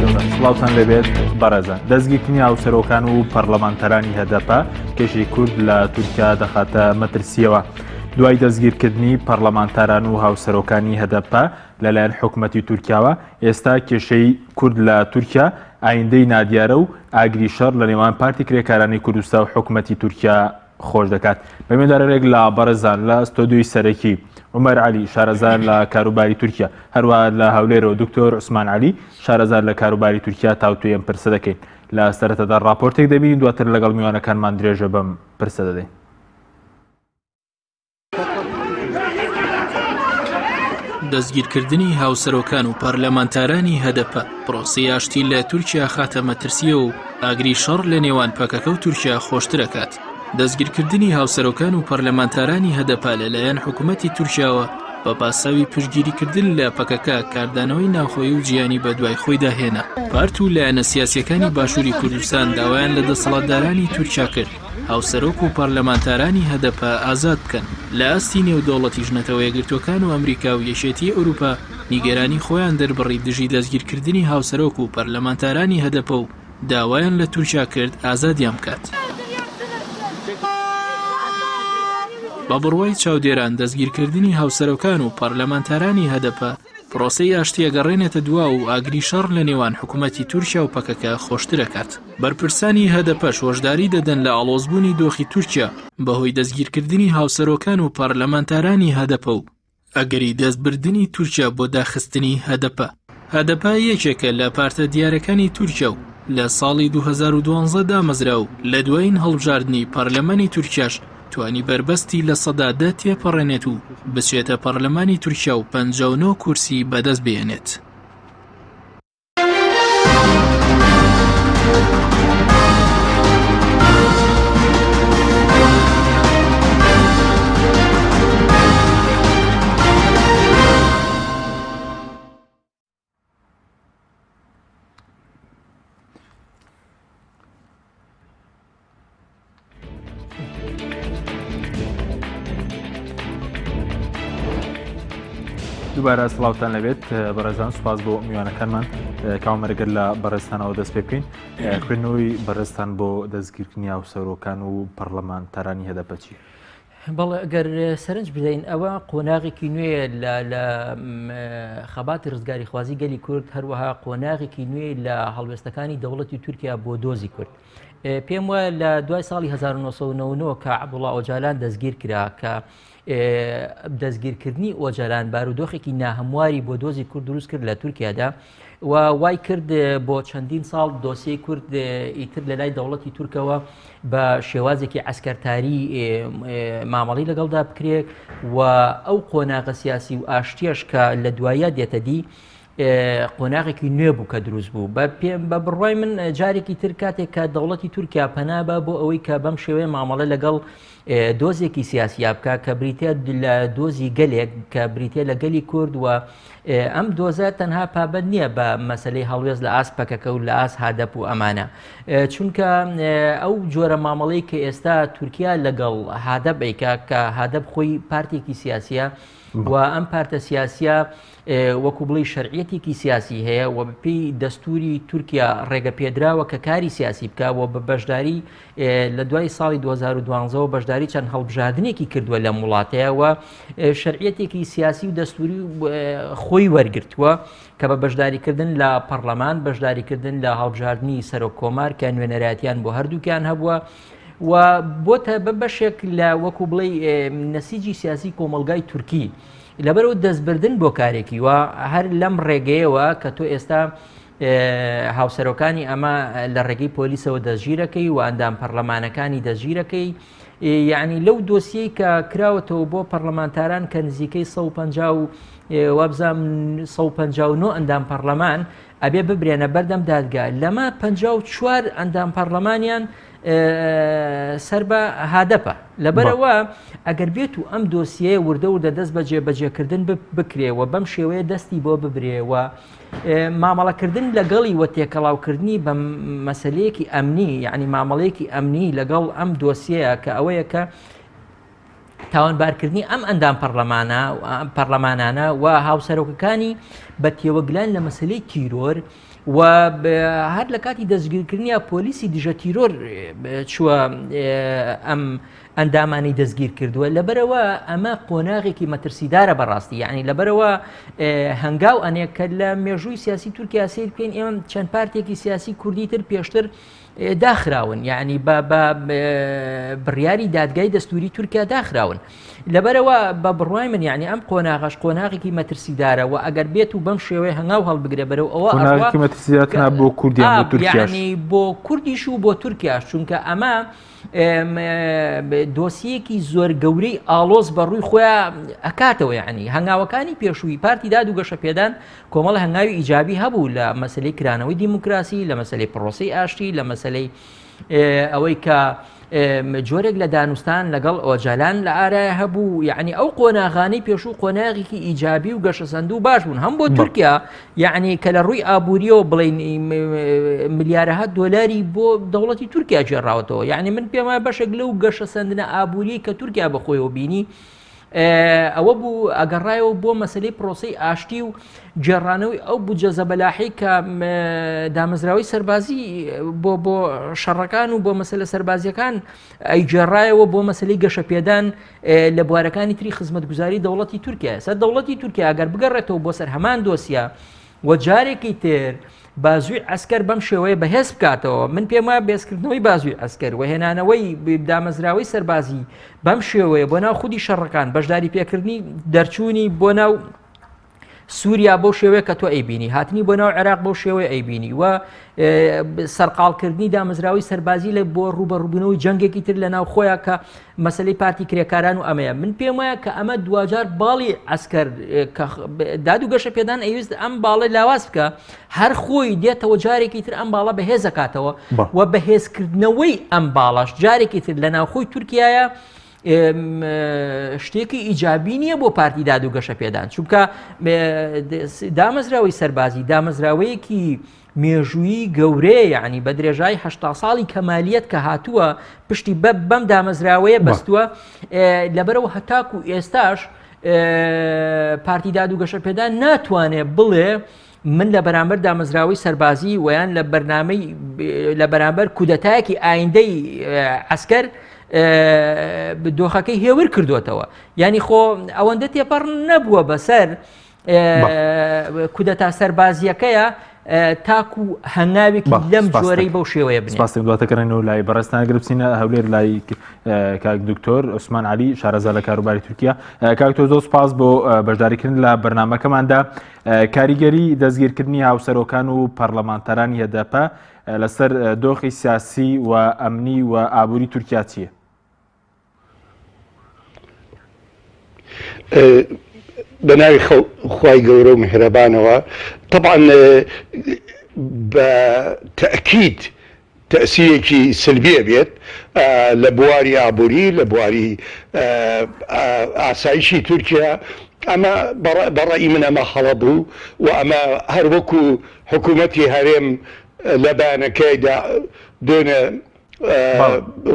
گەورە سڵاوتان لێبێت بەڕێزان. دەستگیرکردنی هاوسەرۆکان و پەرلەمانتەرانی هەدەپە کێشەی کورد لە تورکیا دەخاتە مەترسیەوە. دوای دەستگیرکردنی پەرلەمانتاران و هاوسەرۆکانی هەدەپە لەلایەن حکومەتی تورکیاوە، ئێستا کێشەی کورد لە تورکیا ئایندەی نادیارە و ئاگری شەڕ لە نێوان پارتی کرێکارانی کوردستا و حکومەتی تورکیا خۆش دەکات. بەمێدارێک لە بەڕێزان لە ستۆدیۆی سەرەکی عومەر عەلی شارەزا لە کاروباری تورکیا، هەروەها لە هەولێرەوە دکتۆر عوسمان عەلی شارەزا لە کاروباری تورکیا تاوتوێی ئەم پرسە دەکەین. لە سەرەتادا ڕاپۆرتێک دەبینین، دواتر لەگەڵ میوانەکانمان درێژە بەم پرسە دەدەین. دەستگیرکردنی هاوسەرۆکان و پەرلەمانتارانی هەدەپە پرۆسەی ئاشتی لە تورکیا خاتە مەترسییەوە و ئاگری شەڕ لە نێوان پەکەکە و تورکیا خۆشترەکات. دەستگیرکردنی هاوسەرۆکان و پەرلەمانتارانی هەدەپە لەلایەن حکوومەتی تورکیاوە بە پاساوی پشتگیریکردن لە پەکەکە کاردانەوەی ناوخۆیی و جیهانی بەدوای خۆیدا هێنا. پارت و لایەنە سیاسییەکانی باشووری کوردستان داوایان لە دەسەڵاتدارانی تورکیا کرد هاوسەرۆک و پەرلەمانتارانی هەدەپە ئازاد بکەن. لە ئاستی نێودەوڵەتیش نەتەوەیەکگرتووەکان و ئەمریکا و یەکێتیی ئەوروپا نیگەرانی خۆیان دەربڕی دژی دەستگیرکردنی هاوسەرۆک و پەرلەمانتارانی هەدەپە و داوایان لە تورکیا کرد ئازادیان بکات. بە بڕوای چاودێران دەستگیرکردنی هاوسەرۆکان و پەرلەمانتارانی هەدەپە پرۆسەی ئاشتی ئەگەڕێنێتە دوا و ئاگری شەڕ لە نێوان حکوومەتی تورکیا و پەکەکە خۆشتر ئەکات. بەرپرسانی هەدەپەش هۆشداری دەدەن لە ئاڵۆزبوونی دۆخی تورکیا بەهۆی دەستگیرکردنی هاوسەرۆکان و پەرلەمانتارانی هەدەپە و ئەگەری دەستبردنی تورکیا بۆ داخستنی هەدەپە. هەدەپە یەکێکە لە پارتە دیارەکانی تورکیا و لە ساڵی 2012 دامەزرا و لە دوایین هەڵبژاردنی پەرلەمانی تورکیاش توانی بەربەستی 10% تێپەڕێنێت و بچێتە پەرلەمانی تورکیا و 59 کورسی بەدەست بهێنێت. دووبارە سڵاوتان لەبێت بەڕێزان سوپاس بۆ میوانەکانمان کاومەرگەر لە بەڕێزتانەوە دەست پێ بکەین خوێندنەوەی بەڕێزتان بۆ دەستگیرکردنی هاوسەرۆکان و پەرلەمانتارانی هەدەپە چییە؟ بەڵێ ئەگەر سەرنج بدەین ئەوە قۆناغێکی نوێ لە خەباتی ڕزگاریخوازی گەلی کورد هەروەها قۆناغێکی نوێ لە هەڵوێستەکانی دەوڵەتی تورکیا بۆ دۆزی کورد. پێم وایە لە دوای ساڵی 1999 کە عەبدوڵا ئۆجالان دەستگیر کرا کە دەستگیرکردنی ئۆجالان بارودۆخێکی ناهەمواری بۆ دۆزی کورد دروست کرد لە تورکیادا و وای کرد بۆ چەندین ساڵ دۆسیەی کورد ئیتر لە لای دەوڵەتی تورکەوە بە شێوازێکی عسکەرتاری مامەڵی لەگەڵدا بکرێت و ئەو قۆناغە سیاسی و ئاشتیەش کە لە دوایە دێتە دی قۆناغێکی نوێ بوو کە دروست بوو بە پێم بە بڕوای من جارێکی تر کاتێک کە دەوڵەتی تورکیا پەنا بە بۆ ئەوەی کە بەم شێوەیە مامەڵە لەگەڵ دۆزێکی سیاسیا بکە کە بریتە لە دۆزی گەلێک کە بریتە لە گەلی کورد و ئەم دۆزە تەنها پابند نییە بە مەسلەی هەڵوێست لە ئاست پەکەکە و لە ئاست هادەپ و ئەمانە چونکە ئەو جۆرە مامەڵەی کە ئێستا تورکیا لەگەڵ هادەپ ئەیکا کە هادەپ خۆی پارتێکی سیاسیە و ئەم پارتە سیاسیە وەکو بڵێی شەرعیەتێکی سیاسی هەیە و بەپێی دەستوری تورکیا ڕێگە پێدراوە کە کاری سیاسی بکە و بە بەشداری لە دوای ساڵی 2012ەوە بەشداری چەند هەڵبژاردنێکی کردووە لەم وڵاتەیە و شەرعیەتێکی سیاسی و دەستوری خۆی وەرگرتووە کە بە بەشداریکردن لە پەرلەمان بەشداریکردن لە هەڵبژاردنی سەرۆک کۆمار کە نوێنەرایەتیان بۆ هەردووکیان هەبووە و بۆتە بە بەشێک لە وەکو بڵێ نەسیجی سیاسی کۆمەلگای تورکی لەبەرەوە دەستبردن بۆ کارێکی و هەر لەم ڕێگەیەوە کە تۆ ئێستا هاوسەرۆکانی ئەمە لە ڕێگەی پۆلیسەوە دەستگیرەکەی و ئەندام پەرلەمانەکانی دەستگیرەکەی یعنی لەو دۆسیەی کە کراوەتەوە بۆ پەرلەمانتاران کە نزیکەی 150 و وابزانام 159 ئەندام پەرلەمان ئەبێ ببرێنە بەردەم دادگا لەمە 54 ئەندام پەرلەمانیان سەر بە هادەپە لەبەرەوە ئەگەر بێت و ئەم دۆسیەیە وردە وردە دەست بە جێبەجێکردن بکرێ و بەم شێوەیە دەستی بۆ ببرێ و مامەڵەکردن لەگەڵی و تێکەڵاوکردنی بە مەسلەیەکی ئەمنی یعنی مامەڵەیەکی ئەمنی لەگەڵ ئەم دۆسیەیە کە ئەوەیە کە تاوانبارکردنی ئەم ئەندام پەرلەمانە پەرلەمانانە و هاوسەرۆکەکانی بە تێوەگلان لە مەسلەی تیرۆر و هەر لە کاتی دەستگیرکردنیا پۆلیسی دژە تیرۆر چووە ئەم ئەندامانی دەستگیر کردووە لەبەرەوە ئەمە قۆناغێکی مەترسیدارە بەڕاستی یعنی لەبەرەوە هەنگاو ئەنێک کە لە مێژووی سیاسی تورکیا سیر بکەین ئێمە چەند پارتێکی سیاسی کوردی تر پێشتر داخراون یعنی بە بڕیاری دادگای دەستوری تورکیا داخراون لەبەرەوە بە بڕوای من یعنی ئەم قۆناغەش قۆناغێکی مەترسیدارە و ئەگەر بێت و بەم شێوەیە هەنگاو هەڵبگرە بەرەو ئەوە قۆناغێکی مەترسیدار بۆ کوردیان بۆ تورکیاش بۆ کوردیش و بۆ تورکیاش چونکە ئەمە دۆسیەکی زۆر گەورەی ئاڵۆز بە ڕووی خۆیان ئەکاتەوە یعنی هەنگاوەکانی پێشووی پارتی داد و گەشەپێدان کۆمەڵە هەنگاوی ئیجابی هەبوو لە مەسلەی کرانەوەی دیموکراسی لە مەسلەی پرۆسی ئاشتی لە مەسلەی ئەوەی کە جۆرێک لە دانوستان لەگەڵ ئۆجالان لە ئارای هەبوو یعنی ئەو قۆناغانەی پێشوو قۆناغێکی ئیجابی و گەشەسەندوو باش بوون هەم بۆ تورکیا یعنی کە لە ڕووی ئابووریەوە بڵین ملیارەها دۆلاری بۆ دەوڵەتی تورکیا گێڕاوەتەوە یعنی من پێم وایە بەشێک لەو گەشەسەندنە ئابووری کە تورکیا بەخۆیەوە بینی ئەوە بوو ئەگەڕایەوە بۆ مەسلەی پرۆسی ئاشتی و گێڕانەوەی ئەو بودجە زەبەلاحی کە دامەزراوەی سەربازی بۆ بۆ شەڕەکان و بۆ مەسلە سەربازیەکان ئەیگێڕایەوە بۆ مەسلەی گەشەپێدان لە بوارەکانی تری خزمەتگوزاری دەوڵەتی تورکیا سەر دەوڵەتی تورکیا ئەگەر بگەڕێتەوە بۆ سەر هەمان دۆسیە و جارێکی تر بازوی عسکەر بەم شێوەیە بەهێز بکاتەوە من پێم وایە بێزکردنەوەی بازوی عسکەر و هێنانەوەی دامەزراوەی سەربازی بەم شێوەیە بۆ ناو خودی شەڕەکان بەشداری پێکردنی دەرچوونی بۆ ناو سووریا بەو شێوەیە کە تۆ ئەیبینی هاتنی بۆ ناو عێراق بەو شێوەیە ئەیبینی و سەرقاڵکردنی دامەزراوەی سەربازی لە بۆ ڕوبەڕوبوونەوەی جەنگێکی تر لە ناو خۆیان کە مەسلەی پارتی کرێکاران و ئەمەیە من پێم وایە کە ئەمە دواجار باڵی عسکەر داد و گەشە پێدان ئەویست ئەم باڵە لاواز بکە هەر خۆی دێتەوە جارێکی تر ئەم باڵە بەهێزەکاتەوە و بەهێزکردنەوەی ئەم باڵاش جارێکی تر لە ناوخۆی تورکایە شتێکی ئیجابی نییە بۆ پارتی داد و گەشە پێدان چونکە دامەزراوەی سەربازی دامەزراوەیەکی مێژوویی گەورەیە یعنی بە درێژای هه ساڵی کەمالیت کە هاتووە پشتی بە بەم دامەزراوەیە بەستووە لەبەرەوە هەتاکو ئێستاش پارتی داد و گەشە پێدان ناتوانێت بڵێ من لە بەرامبەر دامەزراوەی سەربازی ویان لە بەرنامەی لە بەرامبەر کودەتایەکی ئایندەی عسکەر دۆخەکەی هێور کردوێتەوە ینی خۆ ئەوەندە تێپەڕ نەبووە بەسەر کودەتا سەربازیەکەیە تاکو هەنگاوێکی لەم جۆرەی بەو شێوەیە بنێ. سپاس دواتەکەڕێنەوە لای بەڕێزتان گەر بچینە هەولێر لای کاک دکتۆر عوسمان علی شارەزا لە کاروباری تورکیا کاک تۆ زۆر سپاس بۆ بەشداریکردن لە بەرنمەکەماندا کاریگەری دەستگیرکردنی هاوسەرۆکان و پەرلەمانتارانی هەدەپە لەسەر دۆخی سیاسی و ئەمنی و ئابووری تورکیا چییە؟ بە ناوی خوای گەورە و میهرەبانەوە تەبعەن بە تەئکید تەئسیرێکی سلبی ئەبێت لە بواری ئابووری لە بواری ئاسایشی تورکیا ئەمە بە ڕەئی من ئەمە هەڵە بوو و ئەمە هەر وەکو حکوومەتی هەرێم لە بەیانەکەیدا دوێنێ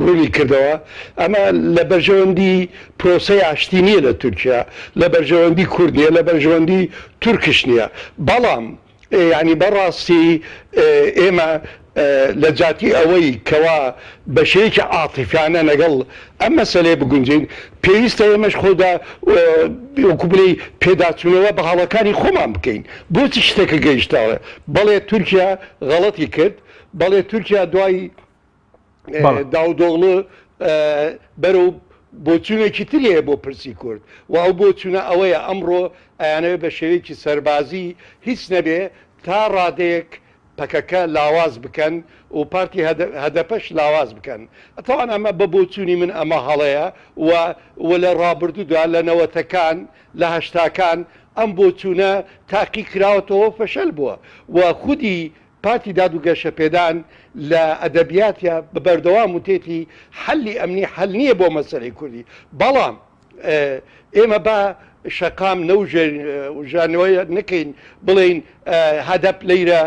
ڕوونی کردەوە، ئەمە لە بەرژەوەندی پرۆسەی ئاشتی نییە لە تورکیا، لە بەرژەوەندی کورد نییە، لە بەرژەوەندی تورکش نییە، بەڵام یانی بە ڕاستی ئێمە لە جاتی ئەوەی کەوا بە شێوەیەکی عاتیفیانە لەگەڵ ئەم مەسەلەیە بگونجێین، پێویستە ئێمەش خۆدا وەکو بڵێی پێداچوونەوە بە هەڵەکانی خۆمان بکەین، بۆچی شتەکە گەیشتە بەڵێ تورکیا غەڵەتی کرد، بەڵێ تورکیا دوای داودۆغڵو بەرەو بۆچوونێکی تری هەیە بۆ پرسی کورد و ئەو بۆچوونە ئەوەیە ئەمڕۆ ئەیانەوێت بە شێوەیەکی سەربازی هیچ نەبێ تا ڕادەیەک پەکەکە لاواز بکەن و پارتی هەدەپەش لاواز بکەن. تەوان ئەمە بە بۆچوونی من ئەمە هەڵەیە و و لە ڕابردوودا لە نەوەتەکان لە هەشتاکان ئەم بۆچوونە تاقی کراوەتەوە فەشەل بووە و خودی پارتی داد و گەشەپێدان لە ئەدەبیاتیا بە بەردەوام وتێتی حەلی ئەمنی حەل نییە بۆ مەسەلەی کوردی، بەڵام ئێمە با شەقام نەوژانەوە نەکەین بڵێین هەدەپ لەیرە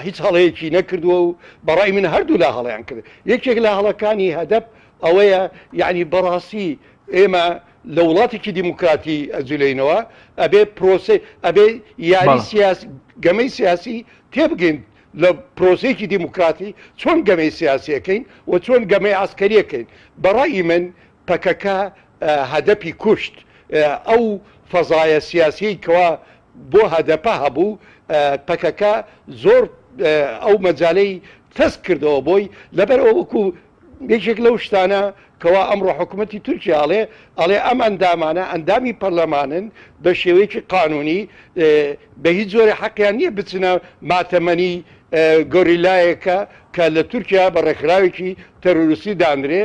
هیچ هەڵەیەکی نەکردووە و بەڕای من هەردوولا هەڵەیان کرد. یەکێک لە هەڵەکانی هەدەپ ئەوەیە یەعنی بەڕاستی ئێمە لە وڵاتێکی دیموکراتی ئەجولێینەوە ئەبێ پرۆسەی ئەبێ یاری سیاسی گەمەی سیاسی. تێبگەین لە پرۆسەیەکی دیموکراتی چۆن گەمەی سیاسی ئەکەین و چۆن گەمەی عەسکەری ئەکەین. بە ڕەئی من پەکەکە هەدەپی کوشت. ئەو فەزایە سیاسیەی کەوا بۆ هەدەپە هەبوو پەکەکە زۆر ئەو مەجالەی تەسک کردەوە بۆی، لەبەر ئەوە وەکو یەکێک لەو شتانە کەوا ئەمڕۆ حکوومەتی تورکیا ئەڵێ ئەڵێ ئەم ئەندامانە ئەندامی پەرلەمانن بە شێوەیەکی قانونی بە هیچ جۆرە حەقیان نییە بچنە ماتەمەنی گۆریلایەکە کە لە تورکیا بە ڕێکخراوێکی تەرۆریستی دانرێ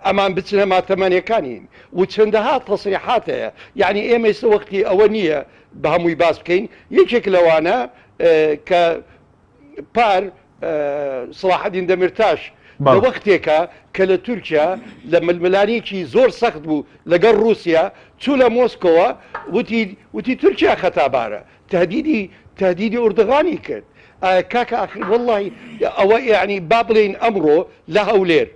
ئەمان بچنە ماتەمەنیەکانین و چەندەها تەسریحات هەیە یعنی ئێمە ئێستا وەختی ئەوە نییە بە هەمووی باس بکەین یەکێک لەوانە کە پار سڵاحەدین دەمیرتاش لە وەختێکا کە لە تورکیا لە ململانێکی زۆر سەخت بوو لەگەڵ ڕووسیا چوو لە مۆسکۆوە وتی وتی تورکیا خەتابارە تهدیدی تهدیدی ئوردغانی کرد کاکە ئاخر وەڵڵاهی ئەوە یعنی با بڵێین ئەمڕۆ لە هەولێر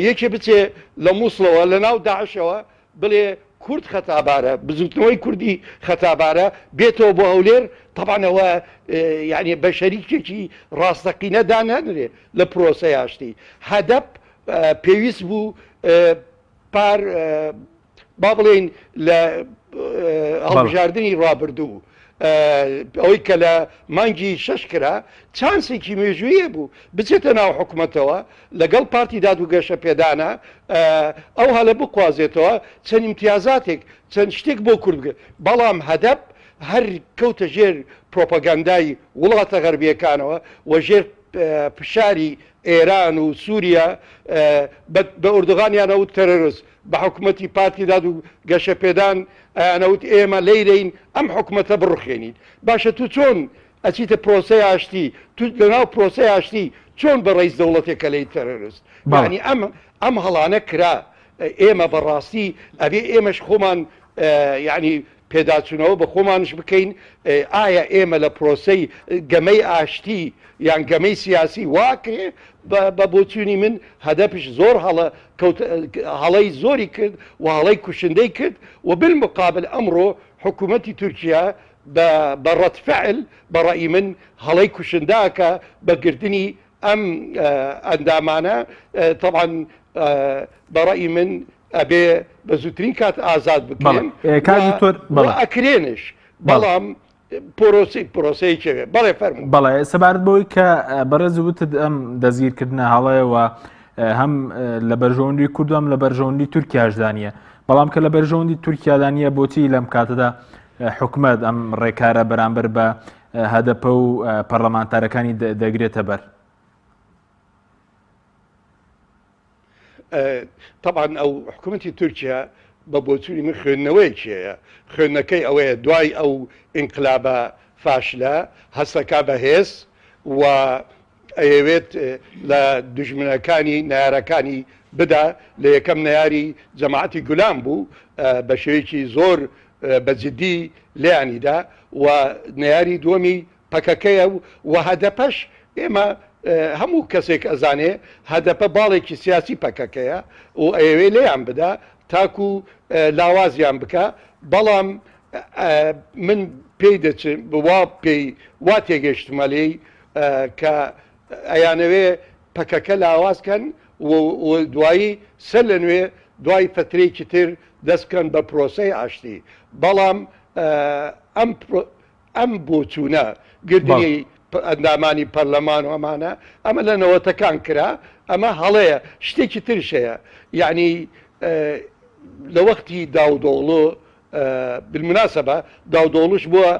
یەکێ بچێ لە مووسڵەوە لە ناو داعشەوە بڵێ کورد خەتابارە، بزوتنەوەی کوردی خەتابارە، بێتەوە بۆ هەولێر، تەبعەن ئەوە یانی بە شەریکێکی ڕاستەقینە دانانرێ لە پرۆسەی ئاشتی. هەدەپ پێویست بوو پار با بڵێین لە هەڵبژاردنی ڕابردوو ئەوەی کە لە مانگی شەش کرا چانسێکی مێژوویە بوو بچێتە ناو حکومەتەوە لەگەڵ پارتی داد و گەشەپێدانە ئەو هەلە بقوازێتەوە چەند ئیمتیازاتێک چەند شتێک بۆ کورد بکە بەڵام هەدەپ هەر کەوتە ژێر پرۆپەگەندای وڵاتە غەربیەکانەوە و ژێر فشاری ئێران و سووریا بە ئوردوغانیانە وت تەرۆرست بە حکومەتی پارتی داد و گەشەپێدان ئەیانەوت ئێمە لەیرەین ئەم حکومەتە بڕوخێنین باشە تو چۆن ئەچیتە پرۆسەی ئاشتی تو لەناو پرۆسەی ئاشتی چۆن بە ڕئیس دەوڵەتێک ئەلێی تەرۆرست یانی ئەم ئەم هەڵانە کرا ئێمە بەڕاستی ئەبێ ئێمەش خۆمان یعنی پێداچوونەوە بە خۆمانش بکەین ئایا ئێمە لە پرۆسەی گەمەی ئاشتی یان گەمەی سیاسی واکرێ بە بۆچوونی من هەدەپش زۆر هەڵە هەڵەی زۆری کرد و هەڵەی کوشندەی کرد و بالمقابل ئەمڕۆ حکوومەتی تورکیا بە ڕەد فعل بە ڕەئی من هەڵەی کوشندە ئەکا بە گرتنی ئەم ئەندامانە تەبعەن بە ڕەئی من ئەبێ بە زووترین کات ئازاد بکرێن و ئەکرێنش بەڵام پرۆسی پرۆسەیەکی بەڵێ فەرموو. بەڵێ سەبارەت بەوەی کە بەڕێز وتت ئەم دەستگیرکردنە هەڵەیە و هەم لە بەرژەوەندی کورد هەم لە بەرژەوەندی تورکیاشدا نییە بەڵام کە لە بەرژەوەندی تورکیادا نییە بۆچی لەم کاتەدا حکومەت ئەم ڕێکارە بەرامبەر بە هەدەپە و پەرلەمانتارەکانی دەگرێتە بەر؟ تەبعەن ئەو حکوومەتی تورکیا بە بۆچوونی من خوێندنەوەیەکی هەیە خوێندنەکەی ئەوەیە دوای ئەو ئینقلابە فاشلە هەستەکا بە هێز و ئەیەوێت لە دوژمنەکانی نەیارەکانی بدا لە یەکەم نەیاری جەماعەتی گولان بوو بە شێوەیەکی زۆر بە جدی لێیانی دا و نەیاری دووەمی پەکەکەیە و هەدەپەش ئێمە هەموو کەسێک ئەزانێ هەدەپە باڵێکی سیاسی پەکەکەیە و ئەیەوێ لێیان بدا تاکو لاوازیان بکا بەڵام من پێی دەچم وا پێی وا تێگەشتمە لێی کە ئەیانەوێ پەکەکە لاواز کەن و دوایی سەر لە نوێ دوای فەترەیەکی تر دەست بکەن بە پرۆسەی ئاشتی بەڵام ئەم ئەم بۆچوونە گرتنی ئەندامانی پەرلەمان و ئەمانە ئەمە لە نەوەتەکان کرا ئەمە هەڵەیە شتێکی ترش هەیە یعنی لە وەختی داودۆغڵۆ بالمناسبە داودۆغڵوش بووە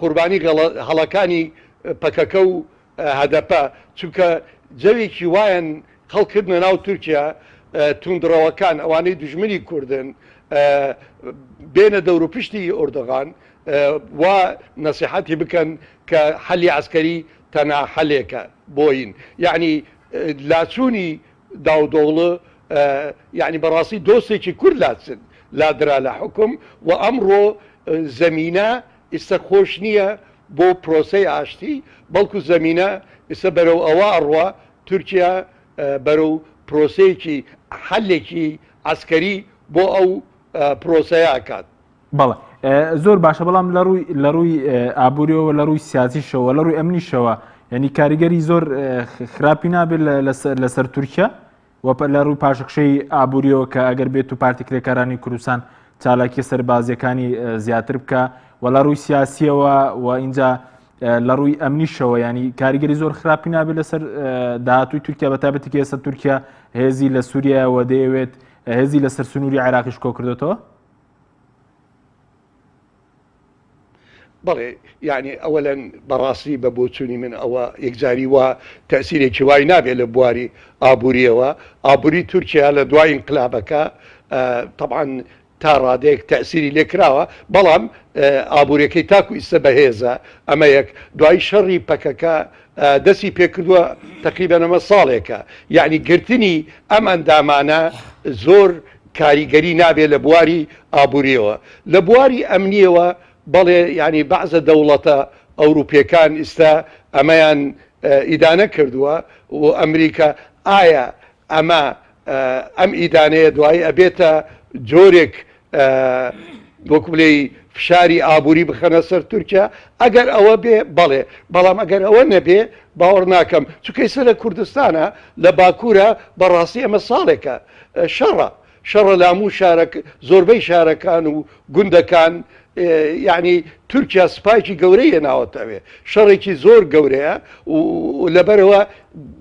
قوربانی هەڵەکانی پەکەکە و هەدەپە چونکە جەوێکی وایان خەڵکردنە ناو تورکیا توندڕەوەکان ئەوانەی دوژمنی کوردن بێنە دەوروپشتی ئۆردوغان وا نەسیحەتی بکەن کە حەلی عەسکەری تەنها حەلێکە بۆین یەعنی لاچوونی داودۆغڵو یەعنی بەڕاستی دۆستێکی کورد لاچن لادرا لە حوکم و ئەمڕۆ زەمینە ئیستا خۆش نییە بۆ پرۆسەی ئاشتی بەڵکو زەمینە ئیستا بەرەو ئەوە ئەڕوا تورکیا بەرەو پرۆسەیەکی حەلێکی عەسکەری بۆ ئەو پرۆسەیە ئەکات. بەڵێ. زۆر باشە بەڵام لە ڕووی لە ڕووی ئابووریەوە لە ڕووی سیاسیشەوە لە ڕووی ئەمنیشەوە یعنی کاریگەری زۆر خراپی نابێت لەسەر تورکیا و لە ڕووی پاشەکشەی ئابووریەوە کە ئەگەر بێت و پارتی کرێکارانی کوردستان چالاکیە سەربازیەکانی زیاتر بکە و لە ڕووی سیاسیەوە و اینجا لە ڕووی ئەمنیشەوە ینی کاریگەری زۆر خراپی نابێت لەسەر داهاتووی تورکیا بە تایبەتی کە ئێستا تورکیا هێزی لە سووریاوە دەیەوێت هێزی لەسەر سنووری عێراقیش کۆ کردوێتەوە؟ بەڵێ یعنی ئەوەلەن بەڕاستی بە بۆچوونی من ئەوە یەکجاری وا تەسیرێکی وای نابێت لە بواری ئابووریەوە ئابووری تورکیا لە دوای ئینقلابەکە طبعا تا ڕادەیەک تەئسیری لێ کراوە، بەڵام ئابوورێکەی تاکو ئیستە بەهێزە، ئەمە یەک، دوایی شەڕی پەکەکە دەستی پێکردووە تەقریبەن ئەمە ساڵێکە، یەعنی گرتنی ئەم ئەندامانە زۆر کاریگەری نابێت لە بواری ئابووریەوە. لە بواری ئەمنیەوە بەڵێ یەعنی بەعزە دەوڵەتە ئەوروپیەکان ئیستا ئەمەیان ئیدانە کردووە و ئەمریکا، ئایا ئەمە ئەم ئیدانەیە دوایی ئەبێتە جۆرێک وەکو بلێی فشاری ئابووری بخەنە سەر تورکیا ئەگەر ئەوە بێ بەڵێ بەڵام ئەگەر ئەوە نەبێ باوەڕ ناکەم چونکە ئێستا لە کوردستانە لە باکوورە بەڕاستی ئەمە ساڵێکە شەڕە شەڕە لە هەموو شارەک زۆربەی شارەکان و گوندەکان یعنی تورکیا سوپایکی گەورەی هێناوەتە ئەوێ شەڕێکی زۆر گەورەیە و لەبەرەوە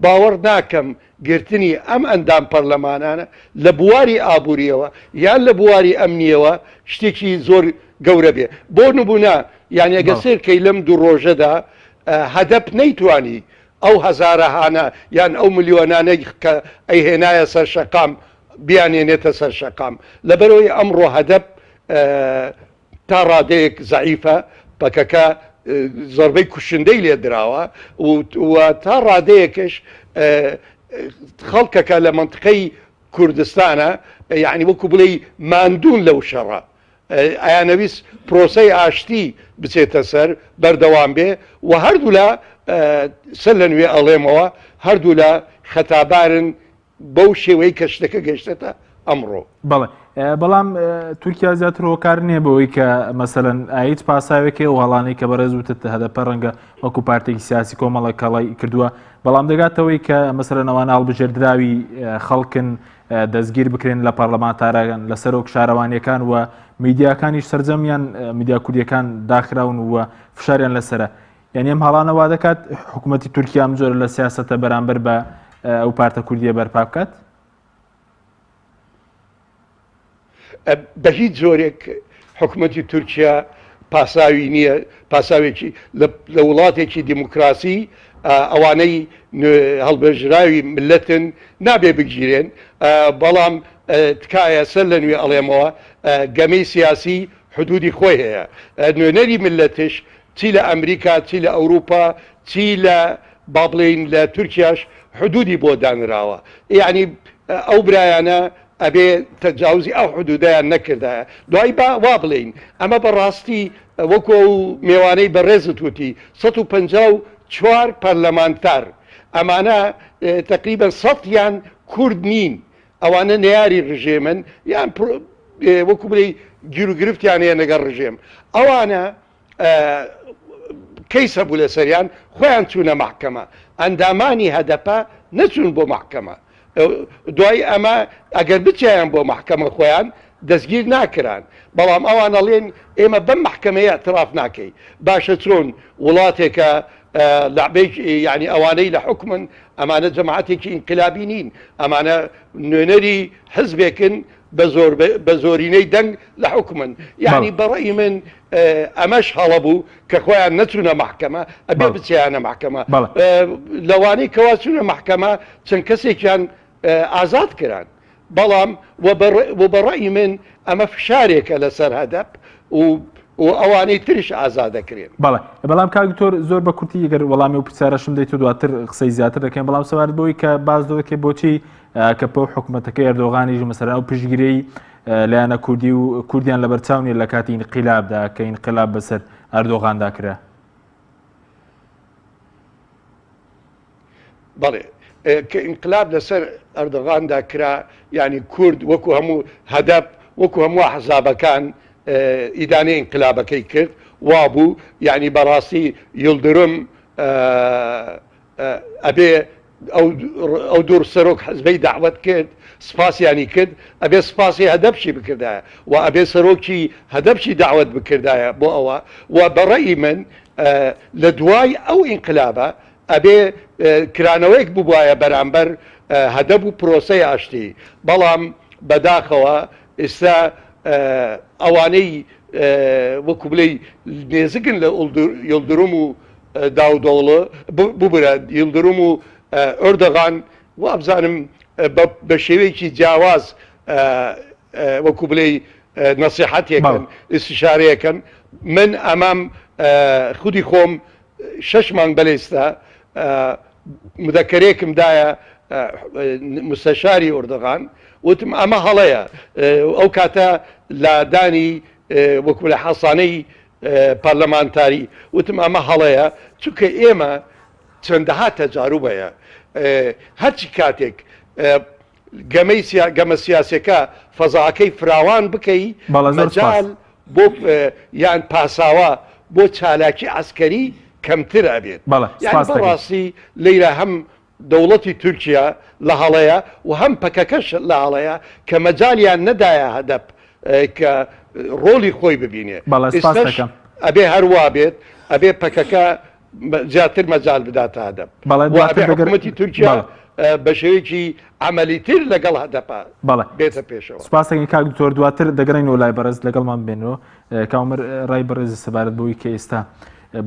باوەڕ ناکەم گرتنی ئەم ئەندام پەرلەمانانە لە بواری ئابوورییەوە یان لە بواری ئەمنییەوە شتێکی زۆر گەورە بێ. بۆ نموونە یانی ئەگەر سەیر کەی لەم دوو ڕۆژەدا هەدەپ نەیتوانی ئەو هەزارەهانە یان ئەو ملیۆنانەی کە ئەیهێنایە سەر شەقام بیانێنێتە سەر شەقام. لەبەرئەوەی ئەمڕۆ هەدەپ تا ڕادەیەک زەعیفە، پەکەکە زەربەی کوشندەی لێ دراوە و تا ڕادەیەکش خەڵکەکە لە مەنتقەی کوردستانە یعنی وەکو بڵێی ماندوون لەو شەڕە ئەیانەویست پرۆسەی ئاشتی بچێتە سەر بەردەوام بێ و هەردوولا سەر لە نوێ ئەڵێمەوە هەردوولا خەتابارن بەو شێوەی کە شتەکە گەیشتەتە ئەمڕۆ. بەڵێ بەڵام تورکیا زیاتر هۆکار نییە بەوەی کە مەسەلەن هیچ پاساوێک هەیە و هەڵانەی کە بەڕێز وتت هەدەپە ڕەنگە وەکو پارتێکی سیاسی کۆمەڵە کەڵی کردووە بەڵام دەگاتەوەی کە مەسەلەن ئەوانە هەڵبژێردراوی خەڵکن دەستگیر بکرێن لە پەرلەمانتاران لە سەرۆک شارەوانیەکان و میدیاکانیش سەرجەمیان میدیا کوردیەکان داخراون و فشاریان لەسرە یانی ئەم هەڵانە وا دەکات حکوومەتی تورکیا ئەم جۆرە لە سیاسەتە بەرامبەر بە ئەو پارتە کوردیە بەرپا بکات؟ بە هیچ جۆرێک حکوومەتی تورکیا پاساوی نییە، پاساوێکی لە وڵاتێکی دیموکراسی ئەوانەی هەڵبێژراوی ملەتن نابێ بگیرێن، بەڵام تکایە سەر لە نوێ ئەڵێمەوە گەمەی سیاسی حدودی خۆی هەیە، نوێنەری ملەتش چی لە ئەمریکا چی لە ئەوروپا چی لە با بڵێین لە تورکیاش حدودی بۆ دانراوە یەعنی ئەو برایانە ئەبێ تەجاوزی ئەو حدودەیان نەکردایە دوای با وا بڵێین ئەمە بە ڕاستی وەکو ئەو مێوانەی بەڕێزت وتی 154 پەرلەمانتار ئەمانە تەقریبەن سەدیان کورد نین ئەوانە نەیاری ڕژێمن یان وەکو بڵێی گیروگرفتیان هەیە لەگەڵ ڕژێم ئەوانە کەیس هەبوو لەسەریان خۆیان چوونە مەحکەمە ئەندامانی هەدەپە نەچوون بۆ مەحکەمە دوای ئەمە ئەگەر بچیان بۆ مەحکەمە خۆیان دەستگیر ناکران بەڵام ئەوان ئەڵێن ئێمە بەم مەحکەمەیە اعتراف ناکەی باشە چۆن وڵاتێکە لەعبەی یعنی ئەوانەی لە حکومن ئەمانە جەماعەتێکی ئینقلابی نین ئەمانە نوێنەری حزبێکن بە زۆرینەی دەنگ لە حوکمن یانی بە ڕەئی من ئەمەش هەڵە بوو کە خۆیان نەچوونە مەحکەمە ئەبێ بچیانە مەحکەمە لەوانەی کەوا چوونە مەحکەمە چەند کەسێکیان ئازاد کران بەڵام و بە ڕەئی من ئەمە فشارێکە لەسەر هەدەپ و و ئەوانەی ترش ئازاد دەکرێن. بەڵێ بەڵام کاک دکتۆر زۆر بە کورتی گەر وەڵامی و پرسیارەشم دەیت و دواتر قسەی زیاتر دەکەین بەڵام سەبارەت بەوەی کە باس لەوە دەکەی بۆچی ئاکەپە و حکوومەتەکەی ئەردۆغانیش مەسەلەن ئەو پشتگیریی لایەنە کوردی و کوردیان لەبەرچاو نییە لە کاتی ئینقیلابدا کە ئینقلاب بەسەر ئەردۆغاندا کرا. بەڵێ کە ئینقلاب لەسەر ئەردۆغاندا کرا یانی کورد وەکو هەموو هەدەپ وەکو هەموو ئەحزابەکان. ئیدانەی ئینقلابەکەی کرد وابوو یانی بەڕاستی یڵدرم ئەبێ ئەو دوور سەرۆک حزبەی دەعوەت کرد سپاسیانی کرد ئەبێ سپاسی هەدەپشی بکردایە و ئەبێ سەرۆکی هەدەپشی دەعوەت بکردایە بۆ ئەوە و بە ڕەئی من لە دوای ئەو ئینقلابە ئەبێ کرانەوەیەک ببوایە بەرامبەر هەدەپ و پرۆسەی ئاشتی بەڵام بەداخەوە ئیستا ئەوانەی وەکو بلێی نێزگن لە یڵدرم و داودۆغڵو ببورە یڵدرم و ئۆردغان وابزانم بە شێوەیەکی جیاواز وەکو بلێی نەسیحەتێکن ئیستیشارەیەکەن من ئەمام خودی خۆم شەش مانگ بەلێستا مدەکەرێکم دایە مستەشاری ئۆردغان وتم ئەمە هەڵەیە ئەو کاتە لادانی وەکو لە حەسانەی پەرلەمانتاری وتم ئەمە هەڵەیە چونکە ئێمە چەندەها تەجاروب هەیە هەرچی کاتێک گەمەی گەمە سیاسەکە فەزاکەی فراوان بکەی مەجال بۆ یان پاساوە بۆ چالاکی عسکەری کەمتر ئەبێت بەڕاستی لەیرا هەم دەوڵەتی تورکیا لە هەڵەیە و هەم پەکەکەش لە هەڵەیە کە مەجالیان نەدایە هەدەپ کە ڕۆڵی خۆی ببینێ. بەڵێ سپاست ئێستەش دەکەم. ئەبێ هەر وا بێت، ئەبێ پەکەکە زیاتر مەجال بداتە هەدەپ بەڵێ و دواتر ئەبێ دەگەر حکوومەتی تورکیا بەڵێ. بە شێوەیەکی عەمەلیتر لەگەڵ هەدەپە بەڵێ بێتە پێشەوە. سپاست دەکەین کاک دکتۆر دواتر دەگەڕێینەوە لای بەڕێز لەگەڵمان بێنەوە کاک عومەر ڕای بەڕێزت سەبارەت بەوەی کە ئێستا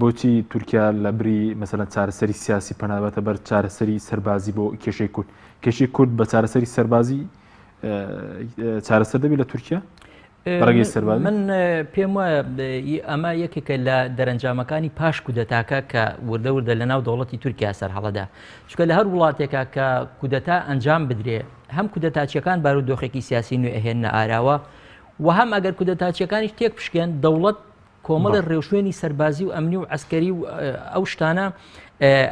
بۆچی تورکیا لە بری مەسەلەن چارەسەری سیاسی پەنا بەتە بەر چارەسەری سەربازی بۆ کێشەی کورد کێشەی کورد بە چارەسەری سەربازی چارەسەر دەبی لە تورکیا بەڕێگەی سەربازی من پێم وایە ئەمە یەکێکە لە دەرەنجامەکانی پاش کودەتاکە کە وردە وردە لە ناو دەوڵەتی تورکیا سەر هەڵەدا چکە لە هەر وڵاتێکە کە کودەتا ئەنجام بدرێ هەم کودەتاچیەکان بارودۆخێکی سیاسی نوێ ئەهێنە ئاراوە و هەم ئەگەر کودەتاچیەکانیش تێک پشکێن دەوڵەت کۆمەڵی ڕێوشوێنی سەربازی و ئەمنی و عسکەری و ئەو شتانە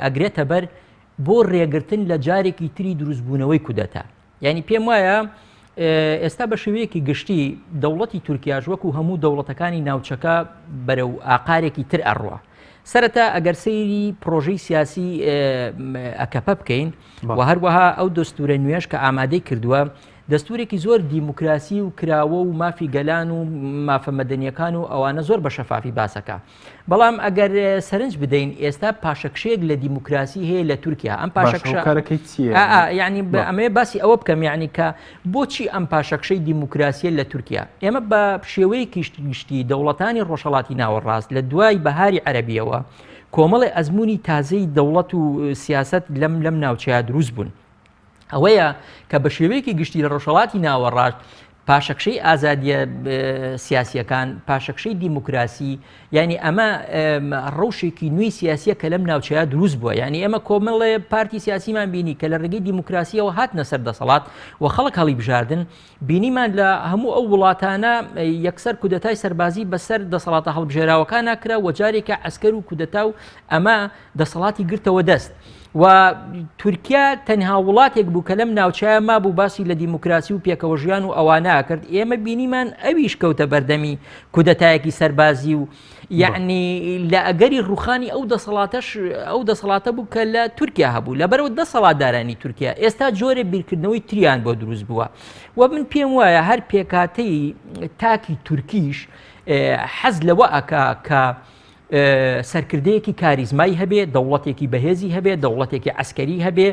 ئەگرێتە بەر بۆ ڕێگرتن لە جارێکی تری دروستبوونەوەی کودەتا یعنی پێم وایە ئێستا بە شێوەیەکی گشتی دەوڵەتی تورکیاش وەکو هەموو دەوڵەتەکانی ناوچەکە بەرەو ئاقارێکی تر ئەڕوا سەرەتا ئەگەر سەیری پرۆژەی سیاسی ئەکەپە بکەین و هەروەها ئەو دەستورە نوێش کە ئامادەی کردووە دەستورێکی زۆر دیموکراسی و کراوە و مافی گەلان و مافە مەدەنیەکان و ئەوانە زۆر بە شەفافی باسەکە بەڵام ئەگەر سەرنج بدەین ئێستا پاشەکشەیەک لە دیموکراسی هەیە لە تورکیا ئەم پاشەکشەکارەکەی چییە ینی ئەمەیە باسی ئەوە بکەم یعنی کە بۆچی ئەم پاشەکشەی دیموکراسیە لە تورکیا ئێمە بە شێوەیەکی گشتی دەوڵەتانی ڕۆژهڵاتی ناوەڕاست لە دوای بەهاری عەربیەوە کۆمەڵی ئەزمموی تازەی دەوڵەت و سیاست لەم لەم ناوچەیە دروست بوون. ئەوەیە کە بە شێوەیەکی گشتی لە ڕۆژهەڵاتی ناوەڕاست پاشەکشەی ئازادیە سیاسیەکان پاشەکشەی دیموکراسی یعنی ئەمە ڕەوشێکی نوێی سیاسیە کە لەم ناوچەیە دروست بووە یعنی ئێمە کۆمەڵێ پارتی سیاسیمان بینی کە لە ڕێگەی دیموکراسیەوە هاتنە سەر دەسەڵات و خەڵک هەڵی بژاردن بینیمان لە هەموو ئەو وڵاتانە یەکسەر کودەتای سەربازی بەسەر دەسەڵاتە هەڵبژێراوەکان ناکرا و جارێکە عسکەر و کودەتا و ئەمە دەسەڵاتی گرتەوە دەست و تورکیا تەنها وڵاتێک بوو کە لەم ناوچەیە مابوو باسی لە دیموکراسی و پێکەوە ژیان و ئەوانە کرد ئێمە بینیمان ئەویش کەوتە بەردەمی کودەتایەکی سەربازی و یعنی لە ئەگەری ڕوخانی ئەو دەسەڵاتەش ئەو دەسەڵاتە بوو کە لە تورکیا هەبوو لەبەرەوە دەسەڵاتدارانی تورکیا ئێستا جۆرە بیرکردنەوەی تریان بۆ دروست بووە و من پێم وایە هەر پێکاتەی تاکی تورکیش حەز لەوە ئەکا کە سەرکردەیەکی کاریزمای هەبێ، دەوڵەتێکی بەهێزی هەبێ، دەوڵەتێکی عەسکەری هەبێ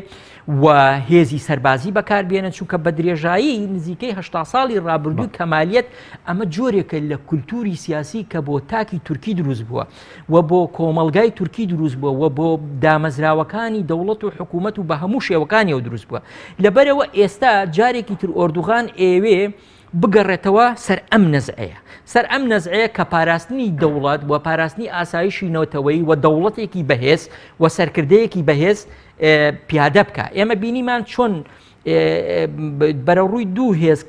و هێزی سەربازی بەکاربێنە چونکە بە درێژایی نزیکەی هه ساڵی ڕابردوو کەمالیەت ئەمە جۆرێکە لە کولتوری سیاسی کە بۆ تاکی تورکی دروست بووە و بۆ کۆمەلگای تورکی دروست بووە و بۆ دامەزراوەکانی دەوڵەت و حکوومەت و بە هەموو شێوەکانیەوە دروست بووە لەبەرەوە ئێستا جارێکی تر ئۆردوغان ئێوێ بگەڕێتەوە سەر ئەم نەزعەیە. سەر ئەم نەزعەیە کە پاراستنی دەوڵەت و پاراستنی ئاسایشی نەتەوەیی و دەوڵەتێکی بەهێز و سەرکردەیەکی بەهێز پیادە بکە. ئێمە بینیمان چۆن بەرەوڕووی دوو هێز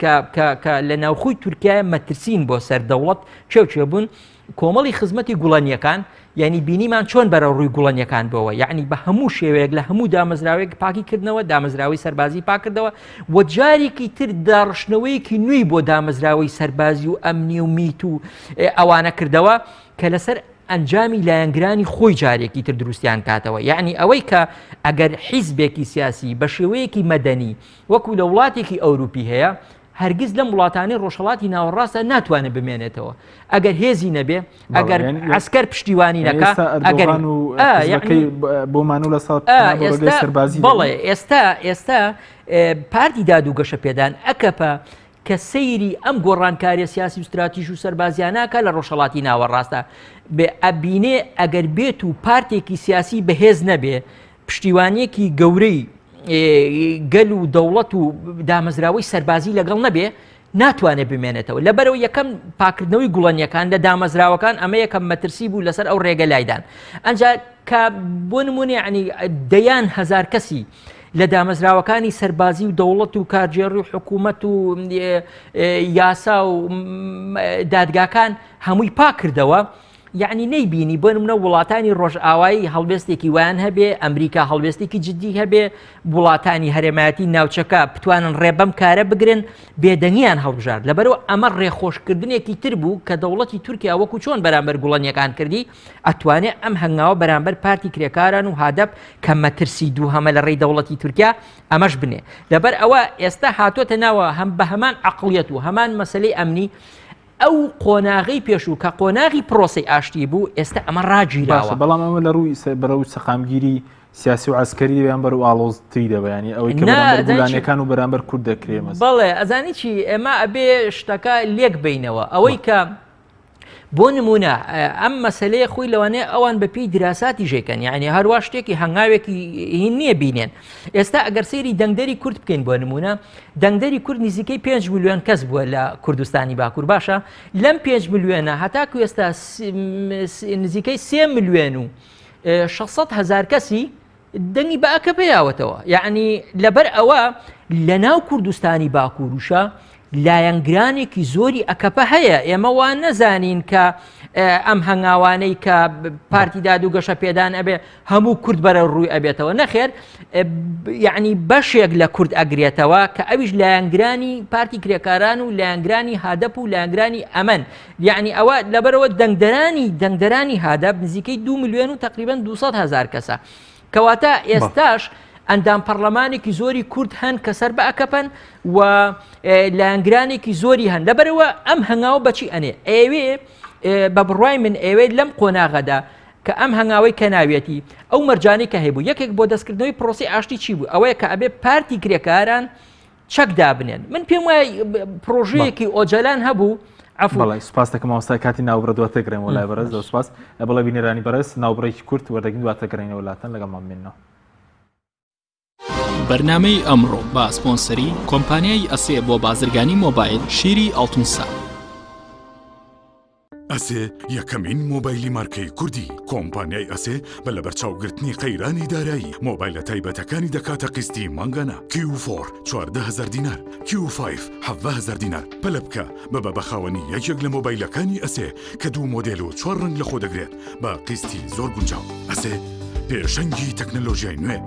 کە لە ناوخۆی تورکیا مەترسین بۆ سەر دەوڵەت کێو کێ بوون کۆمەڵی خزمەتی گوڵەنیەکان یعنی بینیمان چۆن بەرە ڕووی گوڵەنیەکان بەوە یعنی بە هەموو شێوەیەک لە هەموو دامەزراوێک پاکی کردنەوە دامەزراوەی سەربازی پاکردەوە و جارێکی تر داڕشتنەوەیەکی نوێی بۆ دامەزراوەی سەربازی و ئەمنی و میت و ئەوانە کردەوە کە لەسەر ئەنجامی لایەنگرانی خۆی جارێکی تر دروستیان کاتەوە یعنی ئەوەی کە ئەگەر حیزبێکی سیاسی بە شێوەیەکی مەدەنی وەکو لە وڵاتێکی ئەوروپی هەیە هەرگیز لەم وڵاتانەی ڕۆژهەڵاتی ناوەڕاستە ناتوانێت بمێنێتەوە ئەگەر هێزی نەبێ ئەگەر عسکەر پشتیوانی نەکا ئەگەر بۆمان و لە ساڵ سەربازی بەڵێ ئێستا ئێستا پارتی داد و گەشە پێدان ئەکەپە کە سەیری ئەم گۆڕانکاریە سیاسی و ستراتیژ و سەربازیاناکە لە ڕۆژهەڵاتی ناوەڕاستە بێ ئەبینێ ئەگەر بێت و پارتێکی سیاسی بەهێز نەبێ پشتیوانیەکی گەورەی گەل و دەوڵەت و دامەزراوەی سەربازی لەگەڵ نەبێ ناتوانێت بمێنێتەوە لەبەرەوە یەکەم پاکردنەوەی گوڵەنیەکان لە دامەزراوەکان ئەمە یەکەم مەترسی بوو لەسەر ئەو ڕێگە لایدان ئەجا کە بۆ نمونێ ینی دەیان هزار کەسی لە دامەزراوەکانی سەربازی و دەوڵەت و کارگێڕی و حکوومەت و یاسا و دادگاکان هەمووی پاک کردەوە یەعنی نەیبینی بۆ نمونە وڵاتانی ڕۆژئاوایی هەڵوێستێکی وایان هەبێ، ئەمریکا هەڵوێستێکی جدی هەبێ، وڵاتانی هەرێمایەتی ناوچەکە بتوانن ڕێ بەم کارە بگرن، بێدەنگیان هەڵبژارد. لەبەرئەوە ئەمە ڕێخۆشکردنێکی تر بوو کە دەوڵەتی تورکیا وەکو چۆن بەرامبەر گوڵەنیەکان کردی، ئەتوانێ ئەم هەنگاوە بەرامبەر پارتی کرێکاران و هادەپ کە مەترسی دووهەمە لە ڕێی دەوڵەتی تورکیا ئەمەش بنێ. لەبەر ئەوە ئێستا هاتۆتە ناوە هەم بە هەمان عەقڵیەت و هەمان مەسەلەی ئەمنی ئەو قۆناغەی پێشوو کە قۆناغی پرۆسەی ئاشتی بوو ئێستا ئەمە ڕاگیراوە. باشە بەڵام ئەمە لە ڕووی بەرەو سەقامگیری سیاسی و عەسکەری دەبێ یان بەرەو ئاڵۆزتری دەبێ یانی ئەوەی کە بەرامبەر گولانیەکان و بەرامبەر کورد دەکرێ مەسەلەن. بەڵێ ئەزانی چی ئێمە ئەبێ شتەکە لێک بەینەوە ئەوەی کە بۆ نمونە ئەم مەسلەیە خۆی لەوانەیە ئەوان بە پێی دراساتی ژێکەن یعنی هەروە شتێکی هەنگاوێکی هین نییە بینێن ئێستا ئەگەر سەیری دەنگدەری کورد بکەین بۆ نمونە دەنگدەری کورد نزیکەی 5 ملیۆن کەس بووە لە کوردستانی باکوور باشە لەم 5 ملیۆنە هەتاکو ئێستا نزیکەی 3 ملیۆن و 600 هزار کەسی دەنگی بە ئەکەپە یاوەتەوە یعنی لەبەر ئەوە لە ناو کوردستانی باکووروشە لایەنگرانێکی زۆری ئەکەپە هەیە ئێمە وا نەزانین کە ئەم هەنگاوانەی کە پارتی داد و گەشە پێدان ئەبێ هەموو کورد بەرە ڕووی ئەبێتەوە نەخێر یعنی بەشێک لە کورد ئەگرێتەوە کە ئەویش لایەنگرانی پارتی کرێکاران و لایەنگرانی هادەپ و لایەنگرانی ئەمەن یعنی ئەوە لەبەرەوە دەنگدەرانی دەنگدەرانی هادەپ نزیکەی دو ملیۆن و تقریبا 200 هزار کەسە کەواتە ئێستاش ئەندام پەرلەمانێکی زۆری کورد هەن کە سەر بە ئەکەپەن و لایەنگرانێکی زۆری هەن لەبەرەوە ئەم هەنگاوە بەچی ئەنێ ئەوێ بە بڕای من ئەوێ لەم قۆناغەدا کە ئەم هەنگاوەی کە ناویەتی ئەو مەرجانەی کە هەیبوو یەکێک بۆ دەستکردنەوەی پرۆسی ئاشتی چی بوو ئەوەیە کە ئەبێ پارتی کرێکاران چەک دابنێن من پێم وایە پرۆژەیەکی ئۆجەلان هەبوو بەڵێ سوپاس دەکەم مامۆستا کاتی ناوبڕە دواتر گەڕێمەوە لای بەڕێز زۆر سوپاس بەڵێ بینەرانی بەڕێز ناوبڕێکی کورت وەردەگرین دواتر گەڕێینەوە لاتان لەگەڵمان بمێننەوە. بەرنامەی ئەمڕۆ بە سپۆنسەری کۆمپانیای ئەسێ بۆ بازرگانی مۆبایل شیری ئاڵتونسا. ئەسێ یەکەمین مۆبایلی مارکەی کوردی کۆمپانیای ئەسێ بە لەبەرچاوگرتنی قەیرانی دارایی مۆبایلە تایبەتەکانی دەکاتە قیستی مانگانە کیو فۆر 14هزار دینار کیو فایڤ 17هزار دینار پەلە بکە ببە بە خاوەنی یەکێک لە مۆبایلەکانی ئەسێ کە دوو مۆدێل و چوار ڕەنگ لەخۆ دەگرێت بە قیستی زۆر گونجاو ئەسێ پێشەنگی تەکنەلۆژیای نوێ.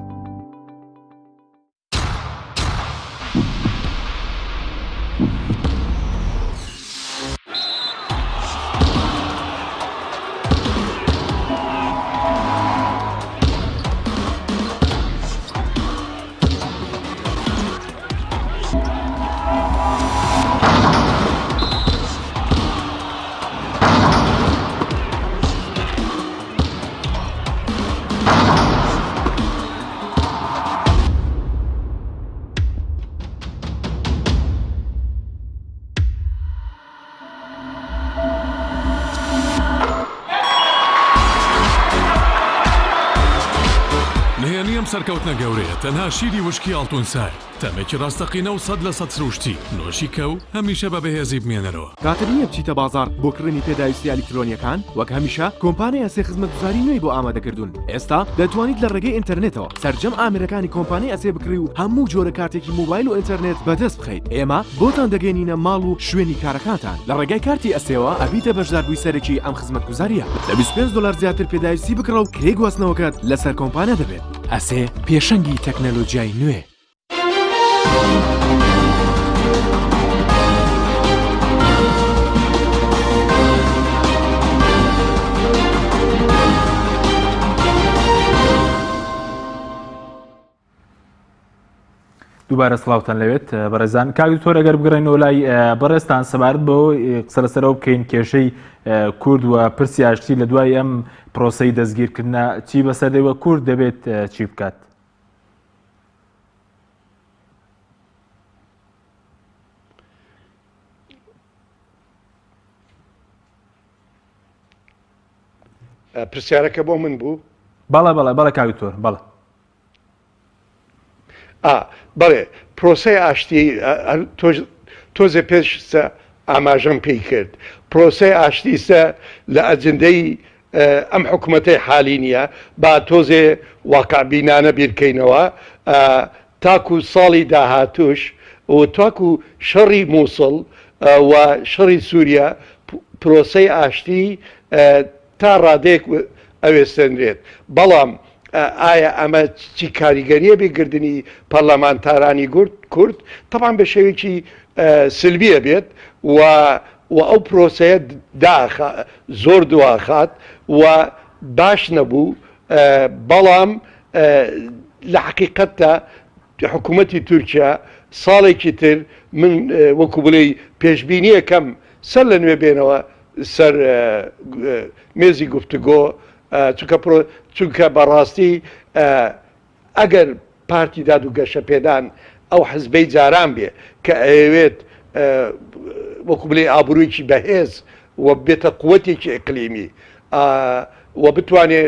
نهێنی ئەم سەرکەوتنە گەورەیە تەنها شیری وشکی ئاڵتون سایە، تامێکی ڕاستەقینە و 100% سروشتی، نۆشی کە و هەمیشە بە بەهێزی بمێنەرەوە. کاتت نییە بچیتە بازاڕ بۆ کڕینی پێداویستییە ئەلیکترۆنییەکان؟ وەک هەمیشە کۆمپانیای ئەسێ خزمەتگوزاری نوێی بۆ ئامادەکردوون. ئێستا دەتوانیت لە ڕێگەی ئینتەرنێتەوە سەرجەم ئامێرەکانی کۆمپانیای ئەسێ بکڕی و هەموو جۆرە کارتێکی مۆبایل و ئینتەرنێت بەدەست بخەیت. ئێمە بۆتان دەگەیەنینە ماڵ و شوێنی کارەکانتان. لە ڕێگای کارتی ئەسێوە ئەبیتە بەشداربووی سەرەکی ئەم خزمەتگوزارییە. لە 25 دۆلار زیاتر پێداویستی بکڕە و کرێی گواستنەوەکەت لەسەر کۆمپانیا دەبێت. ئەسێ پێشەنگی تەکنەلۆجیای نوێ. دووبارە سڵاوتان لەوێت بەڕێزان کاک دکتۆر ئەگەر بگەڕێنەوە لای بەڕێزتان سەبارەت بۆ قسە لەسەرەوە بکەین کێشەی کورد و پرسی ئاشتی لە دوای ئەم پرۆسەی دەستگیرکردە چی بەسەر دێ و کورد دەبێت چی بکات؟ پرسیارەکە بۆ من بوو؟ بەڵێ بەڵێ بەڵێ کاک دکتۆر بەڵێ. ئا بەڵێ پرۆسەی ئاشتی تۆزێ پێش سە ئاماژەم پێی کرد پرۆسەی ئاشتی سە لە ئەجندەی ئەم حکوومەتەی حالی نییە با تۆزێ واقعبینانە بیرکەینەوە تاکو ساڵی داهاتوش و تاکو شەڕی مووسڵ و شەڕی سووریا پرۆسەی ئاشتی تا ڕادەیەک ئەوێستێنرێت، بەڵام ئایا ئەمە چی کاریگەریە بێ گردنی پەرلەمانتارانی کورد؟ تەبعەن بە شێوەیەکی سلبیە بێت و و ئەو پرۆسەیە داخا زۆر دواخات و باش نەبوو، بەڵام لە حەقیقەتدا حکوومەتی تورکیا ساڵێکی تر من وەکو بڵێی پێشبینیەکەم سەر لە نوێ بێنەوە سەر مێزی گفتوگۆ چونکە چونکە بەڕاستی ئەگەر پارتی داد و گەشەپێدان ئەو حزبەی جاران بێ کە ئەیەوێت وەکو بلێ ئابروویەکی بەهێز و بێتە قوتێکی ئیقلیمی و بتوانێ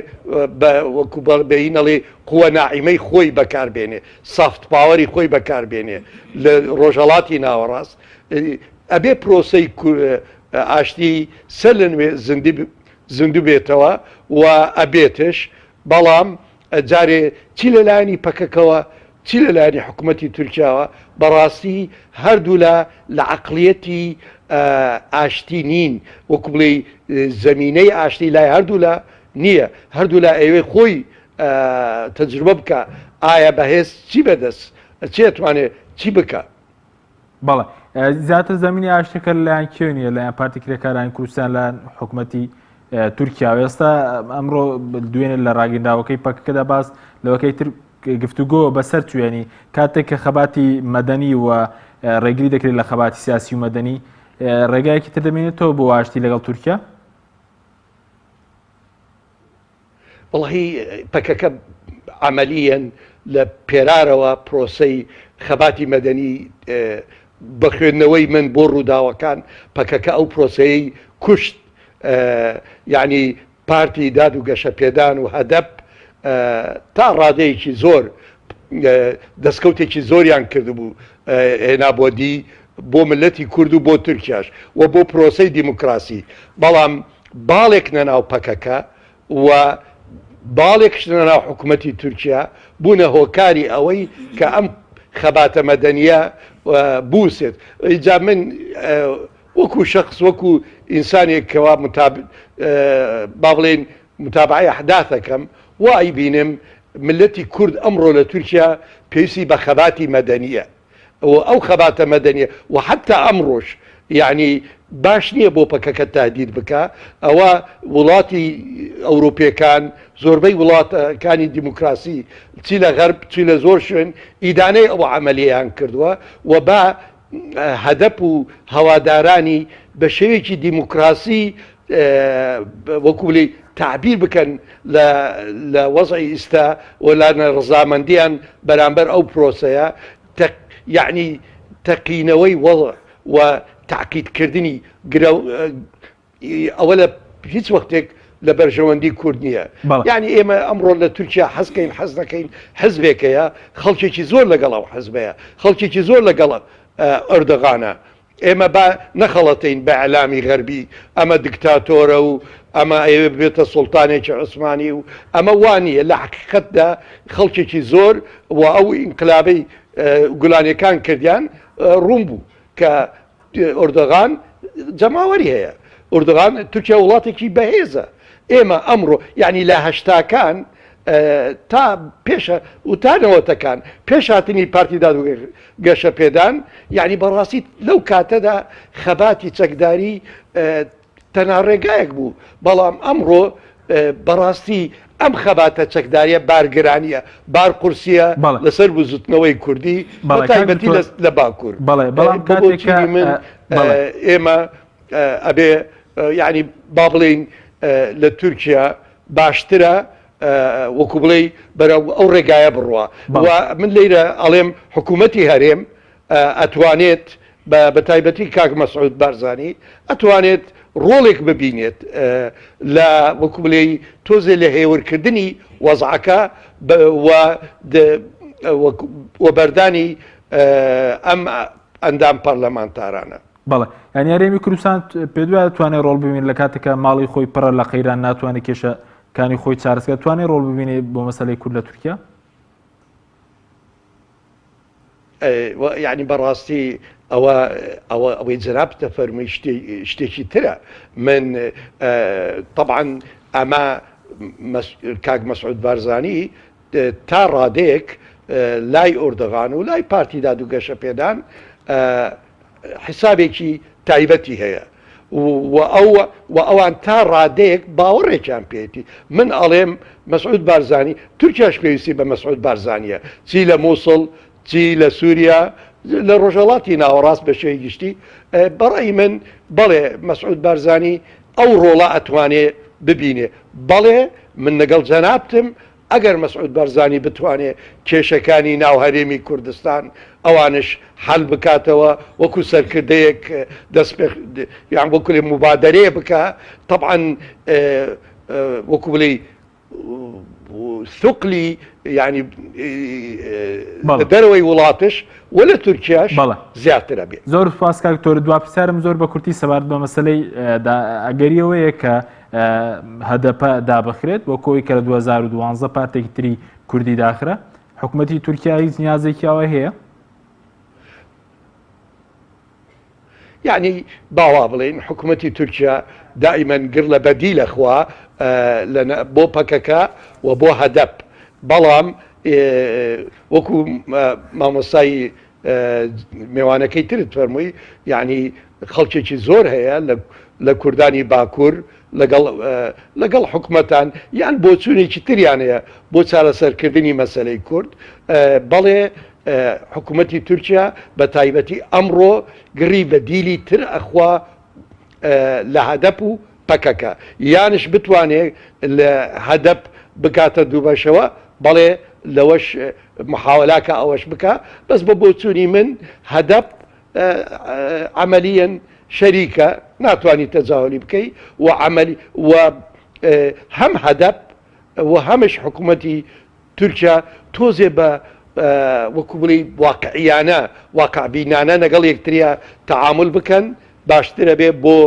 وەکو بەینەڵێ قووە ناعیمەی خۆی بەکاربێنێ soft power ی خۆی بەکاربێنێ لە ڕۆژهەڵاتی ناوەڕاست ئەبێ پرۆسەی ئاشتی سەر لە نوێ زیندوو بێتەوە و ئەبێتش، بەڵام جارێ چی لە لایەنی پەکەکەوە چی لە لایەنی حکومەتی تورکیاوە بەڕاستی هەردوولا لە عەقڵیەتی ئاشتی نین، وەکو بڵێی زەمینەی ئاشتی لای هەردوولا نییە، هەردوولا ئەیەوێ خۆی تەجروبە بکا ئایا بەهێز چی بەدەست چی ئەتوانێ چی بکا. بەڵێ زیاتر زمینی ئاشتەکە لەلایەن کێ نییە لایەن پارتی کرێکارانی کوردستان لایەن حکوومەتی تورکیا و ئێستا ئەمڕۆ دوێنێ لە ڕاگەنداوەکەی پەکەکەدا باس لەوەکەی تر گفتوگۆ بەسەر توێنی کاتێک کە خەباتی مەدەنی و ڕێگری دەکرێت لە خەباتی سیاسی و مەدەنی ڕێگایەکی تر دەمێنێتەوە بۆ ئاشتی لەگەڵ تورکیا وەڵاهی پەکەکە عەمەلیەن لە پێرارەوە پرۆسەی خەباتی مەدەنی بە خوێندنەوەی من بۆ ڕووداوەکان پەکەکە ئەو پرۆسەیەی کوشت یعنی پارتی داد و گەشەپێدان و هەدەپ تا ڕادەیەکی زۆر دەستکەوتێکی زۆریان کردبوو هێنا بۆ دی بۆ ملەتی کورد و بۆ تورکیاش و بۆ پرۆسەی دیموکراسی بەڵام باڵێک نەناو پەکەکە و باڵێکش لەناو حکومەتی تورکیا بوونە هۆکاری ئەوەی کە ئەم خەباتە مەدەنیە بوسێت. ئینجا من وەکو شەخس وەکو ئینسانێک کەوا با بڵێین متابعەی ئەحداث ئەکەم وا ئەیبینم ملەتی کورد ئەمڕۆ لە تورکیا پێویستی بە خەباتی مەدەنیە. و ئەو خەباتە مەدەنیە و حەتا ئەمڕۆش یەعنی باش نییە بۆ پەکەکە تەهدید بکا ئەوە وڵاتی ئەوروپیەکان زۆربەی وڵاتەکانی دیموکراسی چی لە غەرب چی لە زۆر شوێن ئیدانەی ئەو عەمەلیەیان کردووە و با هەدەپ و هەوادارانی بە شێوەیەکی دیموکراسی وەکو بڵێی تەعبیر بکەن لە لە وەزعی ئیستا و لە نەڕەزامەندیان بەرامبەر ئەو پرۆسەیە تەق یەعنی تەقینەوەی وەزع و تەعقیدکردنی گرە ئەوە لە هیچ وەختێک لە بەرژەوەندی کورد نییە. یانی ئێمە ئەمڕۆ لە تورکیا حەز کەین حەز نەکەین حزبێک هەیە خەڵکێکی زۆر لەگەڵ ئەو حزبەیە، خەڵکێکی زۆر لەگەڵ ئەردۆغانە. ئێمە با نەخەڵەتێین بە ئیعلامی غەربی ئەمە دکتاتۆرە و ئەمە ئەیەوێ ببێتە سوڵتانێکی عوسمانی و ئەمە وا نییە لە حەقیقەتدا خەڵکێکی زۆر و ئەو ئینقلابەی گولانیەکان کردیان ڕوون بوو کە ئۆردۆغان جەماوەری هەیە. ئۆردۆغان تورکیا وڵاتێکی بەهێزە. ئێمە ئەمڕۆ یعنی لە هەشتاکان تا پێش و تا نەوەتەکان پێش هاتنی پارتی داد و گەشەپێدان یعنی بەڕاستی لەو کاتەدا خەباتی چەکداری تەنها ڕێگایەک بوو، بەڵام ئەمڕۆ بەڕاستی ئەم خەباتە چەکداریە بارگرانیە، بار قورسیە لەسەر بزوتنەوەی کوردی بە تایبەتی لە باکوور. بە بۆچوونی من ئێمە ئەبێ یانی با بڵێین لە تورکیا باشترە وەکو بڵێی بەرەو ئەو ڕێگایە بڕوا و من لێرە ئەڵێم حکوومەتی هەرێم ئەتوانێت بە تایبەتی کاک مەسعود بارزانی ئەتوانێت ڕۆڵێک ببینێت لە وەکو بلێی تۆزێ لە هێورکردنی وەزعەکە و بەردانی ئەم ئەندام پەرلەمانتارانە. بەڵێ یانی هەرێمی کوردستان پێت وایە توانێت ڕۆڵ ببینێت لە کاتێکا ماڵی خۆی پڕە لە قەیران ناتوانێت کێشەکانی خۆی چارەسەر توانێت ڕۆڵ ببینێت بۆ مەسەلەی کورد لە تورکیا؟ یەعنی بەڕاستی ئەوە ئەوە ئەوەی جەنابت دەفەرمووی شتێکی ترە من تەبعەن ئەمە کاک مەسعود بارزانی تا ڕادەیەک لای ئۆردەغان و لای پارتی داد و گەشەپێدان حسابێکی تایبەتی هەیە و ئەو و ئەوان تا ڕادەیەک باوەڕێکیان پێیەتی من ئەڵێم مەسعود بارزانی تورکیاش پێویستی بە مەسعود بارزانیە چی لە مووسڵ چی لە سووریا لە ڕۆژهەڵاتی ناوەڕاست بە شێوەی گشتی بەڕای من بەڵێ مەسعود بارزانی ئەو ڕۆڵە ئەتوانێ ببینێ بەڵێ من لەگەڵ جەنابتم ئەگەر مەسعود بارزانی بتوانێ کێشەکانی ناو هەرێمی کوردستان ئەوانش حەل بکاتەوە وەکو سەرکردەیەک دەست پێ یان وەکو لێ موبادەرەیە بکا تەبعەن وەکو بڵێی ثقلی یعنی لە دەرەوەی وڵاتش و لە تورکیاش زیاترە بێ. زۆر سوپاس کاک تۆر دوا پرسیارم زۆر بە کورتی سەبارەت بە مەسەلەی ئەگەریەوەیە کە هەدەپە دابخرێت وەک ئەوەی کە لە 2012 پارتێکی تری کوردی داخرا حکوومەتی تورکیا هیچ نیازێکی ئەوە هەیە؟ یعنی باوا بڵێین حکوومەتی تورکیا دائیمەن گڕ لە بەدیل ئەخوا بۆ پەکەکە و بۆ هەدەپ بەڵام وەکو مامۆستای مێوانەکەی ترت فەرمووی یعنی خەڵکێکی زۆر هەیە لە کوردانی باکوور لەگەڵ لەگەڵ حکومەتان یان بۆچوونێکی تریان هەیە بۆ چارەسەرکردنی مەسەلەی کورد بەڵێ حکوومەتی تورکیا بە تایبەتی ئەمڕۆ گڕی بە دیلی تر ئەخوا لە هەدەپ و پەکەکە یانش بتوانێ لە هەدەپ بکاتە دووبەشەوە بەڵێ لەوەش محاولاکە ئەوەش بکە بەس بە بۆچوونی من هەدەپ عەمەلیەن شەریکە ناتوانی تەجاهولی بکەی و عەمەلی و هەم هەدەپ و هەمش حکوومەتی تورکیا تۆزێ بە وەکو بڵێی واقعیانە واقعبینانە لەگەڵ یەکتریا تەعامول بکەن باشترە بێ بۆ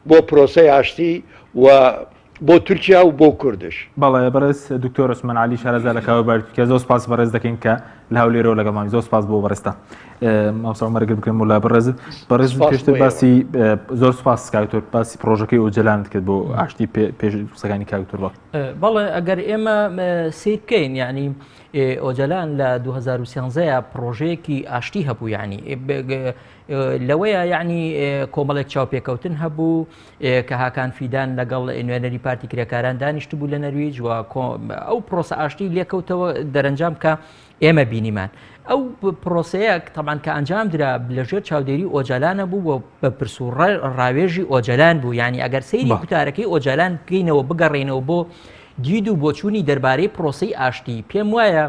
بۆ پرۆسەی ئاشتی و بۆ تورکیا و بۆ کوردش. بەڵێ بەڕێز دکتۆر عوسمان عەلی شارەزا لە کاروباری تورکیا زۆر سپاس بەڕێز دەکەین کە لە هەولێرەوە لەگەڵمانی زۆر سپاس بۆ بەڕێزتان مامۆستا عومەر گەر بکەم ولا بەڕێزت بەڕێز پێشتر باسی زۆر سپاس کاک دکتۆر باسی پرۆژەکەی ئۆجەلانت کرد بۆ ئاشتی پێش قسەکانی کاک دکتۆر بەڵێ. بەڵێ ئەگەر ئێمە سەیر بکەین یعنی ئۆجەلان لە 2013 پرۆژەیەکی ئاشتی هەبوو یعنی لەوەیە یعنی کۆمەڵێک چاوپێکەوتن هەبوو کە هاکان فیدان لەگەڵ نوێنەری پارتی کرێکاران دانیشتبوو لە نەرویج و ئەو پرۆسە ئاشتی لێکەوتەوە دەرەنجام کە ئێمە بینیمان ئەو پرۆسەیە تەبان کە ئەنجام درا لەژێر چاودێری ئۆجالانە بوو و بە پرس و ڕاوێژی ئۆجالان بوو یعنی ئەگەر سەیری گوتارەکەی ئۆجالان بکەینەوە بگەڕێنەوە بۆ دید و بۆچوونی دەربارەی پرۆسەی ئاشتی پێم وایە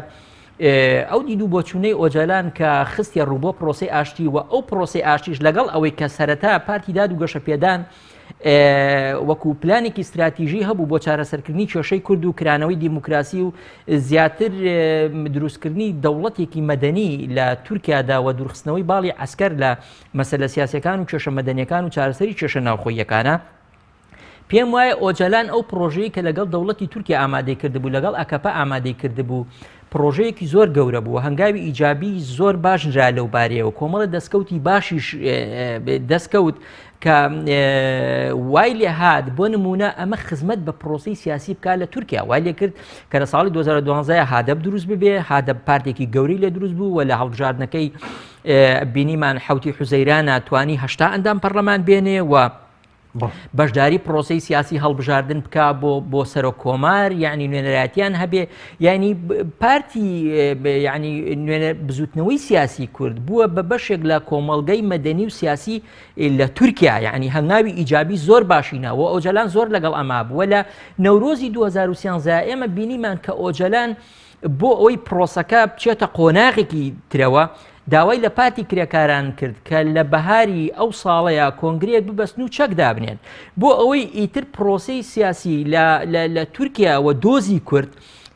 ئەو دید و بۆچوونەی ئۆجالان کە خستیە ڕوو بۆ پرۆسەی ئاشتی و ئەو پرۆسەی ئاشتیش لەگەڵ ئەوەی کە سەرەتا پارتی داد و گەشەپێدان. وەکو پلانێکی ستراتیژی هەبوو بۆ چارەسەرکردنی کێشەی کورد و کرانەوەی دیموکراسی و زیاتر دروستکردنی دەوڵەتێکی مەدەنی لە تورکیادا و دوورخستنەوەی باڵی عەسکەر لە مەسەلە سیاسەکان و کێشە مەدەنیەکان و چارەسەری کێشە ناوخۆییەکانە. پێم وایە ئۆجەلان ئەو پڕۆژەی کە لەگەڵ دەوڵەتی تورکیا ئامادەی کردبوو لەگەڵ ئەکەپە ئامادەی کردبوو پڕۆژەیەکی زۆر گەورە بوو هەنگاوی ئیجابی زۆر باش نرا لەو بارەیەوە کۆمەڵە دەستکەوتی باشیش دەستکەوت کە وای لێ هات بۆ نمونە ئەمە خزمەت بە پرۆسی سیاسی بک لە تورکیا وای لێ کرد کە لە ساڵی 2012 هادەب دروست ببێ هادەب پارتێکی گەوری لێ دروست بوو و لە هەڵبژاردنەکەی بینیمان حوتی حوزەیرانە توانی هەشتا ئەندام پەرلەمان بێنێ و بەشداری پرۆسەی سیاسی هەڵبژاردن بکا بۆ بۆ سەرۆک کۆمار یعنی نوێنەرایەتیان هەبێ یعنی پارتی یعنی نوێنەر بزوتنەوەی سیاسی کورد بووە بە بەشێک لە کۆمەڵگەی مەدەنی و سیاسی لە تورکیا یعنی هەنگاوی ئیجابی زۆر باشی ناوە ئۆجەلان زۆر لەگەڵ ئەما بووە لە نەورۆزی 2013 ئێمە بینیمان کە ئۆجەلان بۆ ئەوەی پرۆسەکە بچێتە قۆناغێکی ترەوە داوای لە پارتی کرێکاران کرد کە لە بەهاری ئەو ساڵەیا کۆنگرەیەک ببەستن و چەک دابنێن بۆ ئەوەی ئیتر پرۆسەی سیاسی لە تورکیا و دۆزی کورد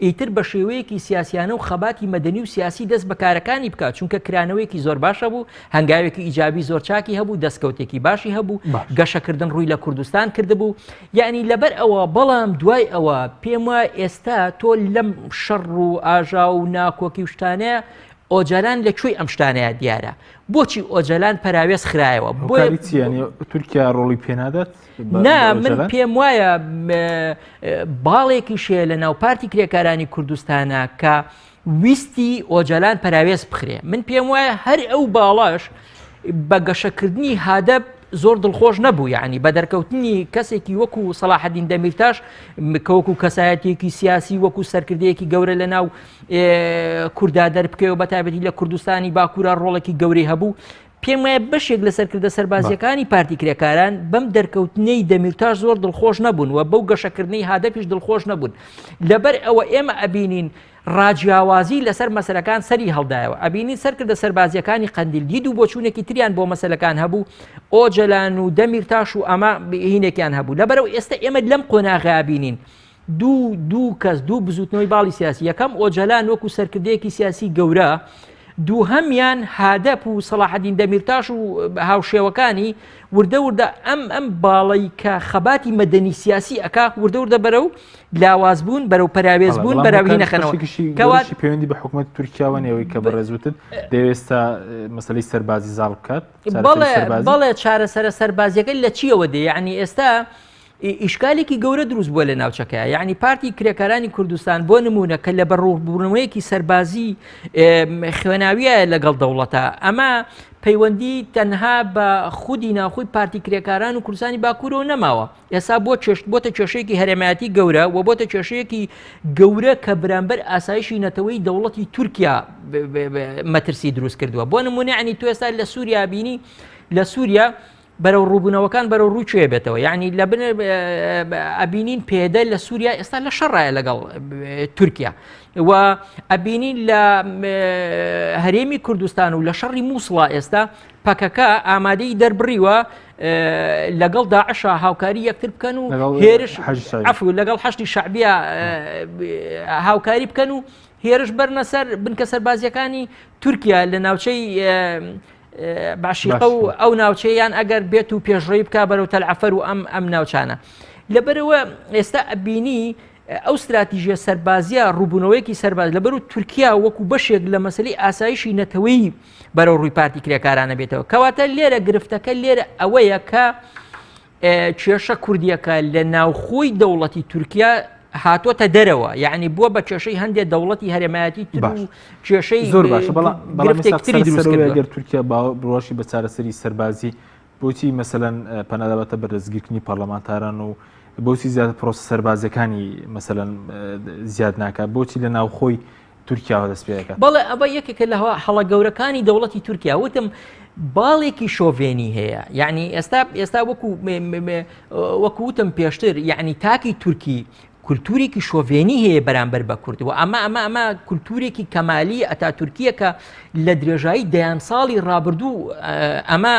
ئیتر بە شێوەیەکی سیاسیانە و خەباتی مەدەنی و سیاسی دەست بە کارەکانی بکات چونکە کرانەوەیەکی زۆر باشە بوو هەنگاوێکی ئیجابی زۆر چاکی هەبوو دەستکەوتێکی باشی هەبوو گەشەکردن ڕووی لە کوردستان کردبوو یعنی لەبەر ئەوە بەڵام دوای ئەوە پێم وایە ئێستا تۆ لەم شەڕ و ئاژا و ناکۆکی و شتانەیە ئۆجالان لە کوێی ئەم شتانەیە دیارە؟ بۆچی ئۆجالان پەراوێز خرایەوە؟ هۆکاری چییە؟ یانی تورکیا ڕۆڵی پێنادات؟ نا من پێم وایە باڵێکیش هەیە لە ناو پارتی کرێکارانی کوردستانە کە ویستی ئۆجالان پەراوێز بخرێ من پێم وایە هەر ئەو باڵاش بە گەشەکردنی هادەب زۆر دڵخۆش نەبوو یعنی بە دەرکەوتنی کەسێکی وەکو سەڵاحەدین دەمیرتاش کە وەکو کەسایەتێکی سیاسی وەکو سەرکردەیەکی گەورە لە ناو کوردا دەربکەوە بە تایبەتی لە کوردستانی باکوورا ڕۆڵێکی گەورەی هەبوو پێم وایە بەشێک لە سەرکردە سەربازیەکانی پارتی کرێکاران بەم دەرکەوتنەی دەمیرتاش زۆر دڵخۆش نەبوون و بەو گەشەکردنەی هادەپیش دڵخۆش نەبوون لەبەر ئەوە ئێمە ئەبینین ڕاجیاوازی لەسەر مەسەلەکان سەری هەڵدایەوە ئەبینین سەرکردە سەربازیەکانی قەندیل دید و بۆچوونێکی تریان بۆ مەسەلەکان هەبوو ئۆجەلان و دەمیرتاش و ئەمە هینێکیان هەبوو لەبەرەوە ئێستا ئێمە لەم قۆناغا بینین دوو دوو کەس دوو بزوتنەوەی باڵی سیاسی یەکەم ئۆجەلان وەکو سەرکردەیەکی سیاسی گەورە دووهەمیان هادەپ و سەڵاحەدین دەمیرتاش و هاوشێوەکانی وردە وردە ئەم ئەم باڵی کە خەباتی مەدەنی سیاسی ئەک وردە وردە بەرەو لاواز بوون بەرەو پەراوێز بوون بەرەوی نەخەنەوە کەواشی پەیوەندی بە حکوومەت تورکیاوە نێوەی کە بەڕێزوتت دەوێستا مەسلەی سەربازی زاڵ بکات بەڵێ چارەسەرە سەربازیەکە لە چیەوە دێ یعنی ئێستا ئیشکالێکی گەورە دروست بووە لە ناوچەکە یعنی پارتی کرێکارانی کوردستان بۆ نمونە کە لە بەڕووبوونەوەیەکی سەربازی خوێناویە لەگەڵ دەوڵەتە ئەمە پەیوەندی تەنها بە خودی ناخۆی پارتی کرێکاران و کوردستانی باکوورەوە نەماوە ئێستا بۆ چێشت بۆتە کێشەیەکی هەرێمایەتی گەورە و بۆتە کێشەیەکی گەورە کە بەرامبەر ئاسایشی نەتەوەی دەوڵەتی تورکیا مەترسی دروست کردووە بۆ نمونە عنی تو ئێستا لە سووریا بینی لە سووریا بەرەو ڕووبوونەوەکان بەرەو ڕوو کوێ بێتەوە یعنی لە بن ئەبینین پێدە لە سووریا ئێستا لە شەڕایە لەگەڵ تورکیا و ئەبینین لە هەرێمی کوردستان و لە شەڕی مووسڵا ئێستا پەکەکە ئامادەی دەربڕیوە لەگەڵ داعشا هاوکاری یەکتر بکەن و هێرش عفو لەگەڵ حەشتی شعبیە هاوکاری بکەن و هێرش بەرنە سەر بنکە سەربازیەکانی تورکیا لە ناوچەی باشیقە و ئەو ناوچەیان ئەگەر بێت و پێشڕی بک بەرەو تەلعفەر و ئەم ئەم ناوچانە لەبەرەوە ئێستا ئەبینی ئەو ستراتیژیە سەربازیە ڕووبوونەوەیەکی سەرباز لەبەر و تورکیا وەکو بەشێک لە مەسلەی ئاسایشی نەتەوەی بەرەو ڕووی پارتی کرێکارانە بێتەوە کەواتە لێرە گرفتەکە لێرە ئەوەیە کە کێشە کوردیەکە لە ناوخۆی دەوڵەتی تورکیا هاتۆتە دەرەوە یعنی بووە بە کێشەی هەندێک دەوڵەتی هەرێمایەتی تر و کێشەی زۆر باشە بەڵام گرفتێکتری دروست گەر تورکیا بڕواشی بە چارەسەری سەربازی بۆچی مەسەلەن پەنا دەباتە بەر دەستگیرکردنی پەرلەمانتاران و بۆچی زیاد پرۆسە سەربازیەکانی مەسەلەن زیاد ناکات بۆچی لە ناوخۆی تورکیاوە دەست پێ دەکات؟ بەڵێ ئەوە یەکێکە لە هەڵە گەورەکانی دەوڵەتی تورکیا وتم باڵێکی شۆڤێنی هەیە یعنی ئێستا ئێستا وەکو وەکو وتم پێشتر یعنی تاکی تورکی کولتوورێکی شۆڤێنی هەیە بەرامبەر بە کورد و ئەمە ئەمە ئەمە کولتوورێکی کەمالی ئەتاتورکیە کە لە درێژایی دەیان ساڵی ڕابردوو ئەمە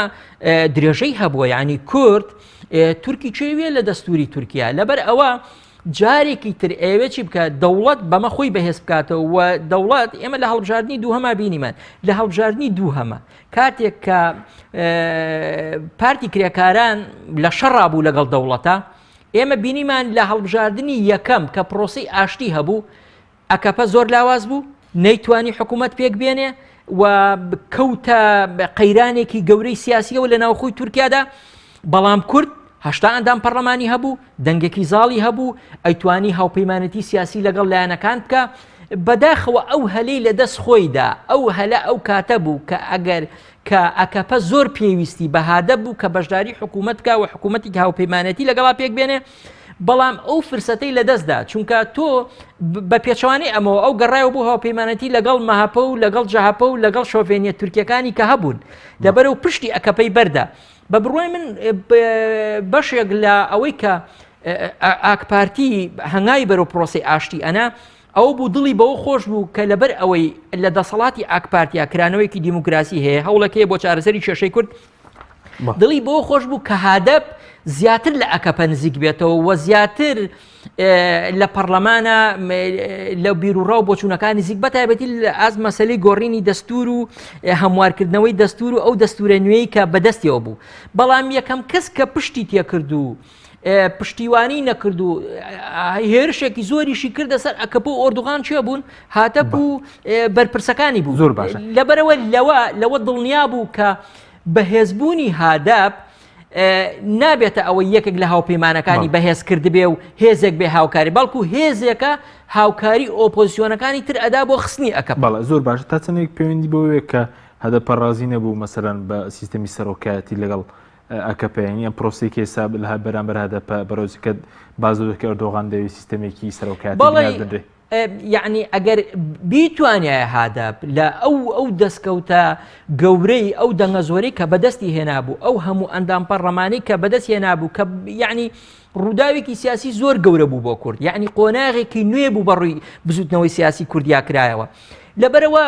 درێژەی هەبووە یعنی کورد تورکی چێویە لە دەستوری تورکیا لەبەر ئەوە جارێکی تر ئەوێ چی بکە دەوڵەت بەمە خۆی بەهێز بکاتەوە و دەوڵەت ئێمە لە هەڵبژاردننی دووهەما بینیمان لە هەڵبژاردننی دووهەمە کاتێک کە پارتی کرێکاران لە شەڕا بوو لەگەڵ دەوڵەتە ئێمە بینیمان لە هەڵبژاردنی یەکەم کە پرۆسی ئاشتی هەبوو ئەکەپە زۆر لاواز بوو نەیتوانی حکوومەت پێک بێنێ و کەوتە قەیرانێکی گەورەی سیاسیەوە لە ناوخۆی تورکیادا بەڵام کورد هەشتا ئەندام پەرلەمانی هەبوو دەنگێکی زاڵی هەبوو ئەیتوانی هاوپەیمانەتی سیاسی لەگەڵ لایەنەکان بکە بەداخەوە ئەو هەلەی لە دەست خۆیدا ئەو هەلە ئەو کاتە بوو کە ئەگەر کە ئەکەپە زۆر پێویستی بە هادە بوو کە بەشداری حکوومەت بکە و حکوومەتێکی هاوپەیمانەتی لەگەڵا پێک بێنێ بەڵام ئەو فرسەتەی لەدەستدا چونکە تۆ بە پێچوانی ئەمەوە ئەو گەڕایەوە بۆ هاوپەیمانەتی لەگەڵ مەهەپە و لەگەڵ جەهەپە و لەگەڵ شۆڤێنیە تورکیەکانی کە هەبوون لەبەرەوە پشتی ئەکەپەی بەردا بە بڕوای من بەشێک لە ئەوەی کە ئاکپارتی هەنگاوی بەرەو پرۆسی ئاشتی ئەنا ئەو بوو دڵی بەوە خۆش بوو کە لەبەر ئەوەی لە دەسەڵاتی ئاکپارتیا کرانەوەیەکی دیموکراسی هەیە هەوڵەکەی بۆ چارەسەری کێشەی کورد دڵی بۆ خۆش بوو کە هادەپ زیاتر لە ئەکەپە نزیک بێتەوە و زیاتر لە پەرلەمانە لە بیرروڕا و بۆچوونەکان نزیک بە تایبەتی لە ئاز مەسلەی گۆڕینی دەستور و هەموارکردنەوەی دەستور و ئەو دەستورە نوێی کە بەدەستیەوە بوو بەڵام یەکەم کەس کە پشتی تێکرد و پشتیوانی نەکرد و هێرشێکی زۆریشی کردە سەر ئەکەپە و ئۆردوغان چێ بوون هاتەپ و بەرپرسەکانی بوو زۆر باشە لەبەرەوە لەوە لەوە دڵنیا بوو کە بەهێزبوونی هادەپ نابێتە ئەوەی یەکێک لە هاوپەیمانەکانی بەهێز کردبێ و هێزێک بێ هاوکاری بەڵکو هێزێکە هاوکاری ئۆپۆزیسیۆنەکانی تر ئەدا بۆ خستنی ئەکەپە. بەڵێ زۆر باشە تا چەندێک پەیوەندی بەوەیە کە هەدەپە ڕازی نەبوو مەسەلەن بە سیستەمی سەرۆکایەتی لەگەڵ ئەکەپە یانی ئەم پرۆسەی کە ئێستا لە بەرامبەر هەدەپە بەرەو کە باس لەوە دەکرێت ئەردۆغان دەیەوێت سیستەمێکی سەرۆکایەتی بەڵێ بنیات بنرێ. یەعنی ئەگەر بیتوانیایە هادەپ لە ئەو ئەو دەستکەوتە گەورەی ئەو دەنگە زۆرەی کە بەدەستی هێنابوو ئەو هەموو ئەندام پەڕلەمانی کە بەدەست هێنابوو کە یعنی ڕووداوێکی سیاسی زۆر گەورە بوو بۆ کورد یعنی قۆناغێکی نوێ بوو بەڕووی بزوتنەوەی سیاسی کوردیا کرایەوە لەبەرەوە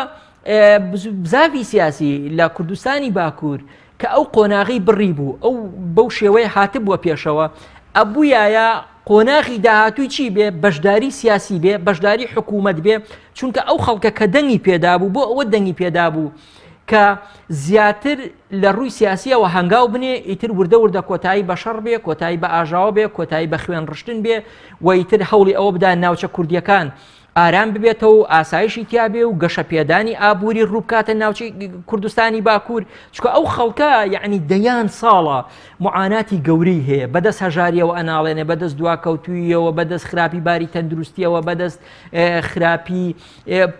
بزاڤی سیاسی لە کوردستانی باکوور کە ئەو قۆناغەی بڕی بوو ئەو بەو شێوەیە هاتبووە پێشەوە ئەبوویایە قۆناغی داهاتووی چی بێ بەشداری سیاسی بێ بەشداری حکوومەت بێ چونکە ئەو خەڵکە کە دەنگی پێدا بوو بۆ ئەوە دەنگی پێدا بوو کە زیاتر لە ڕووی سیاسیەوە هەنگاو بنێ ئیتر وردە وردە کۆتایی بە شەڕ بێ کۆتایی بە ئاژاوە بێ کۆتایی بە خوێن ڕشتن بێ و ئیتر هەوڵی ئەوە بدا ناوچە کوردیەکان ئارام ببێتەوە و ئاسایشی تیابێ و گەشەپێدانی ئابووری ڕووبکاتە ناوچەی کوردستانی باکوور چکە ئەو خەڵکە یعنی دەیان ساڵە معاناتی گەورەی هەیە بەدەست هەژاریەوە ئەناڵێنێ بەدەست دواکەوتویەوە بەدەست خراپی باری تەندروستیەوە بەدەست خراپی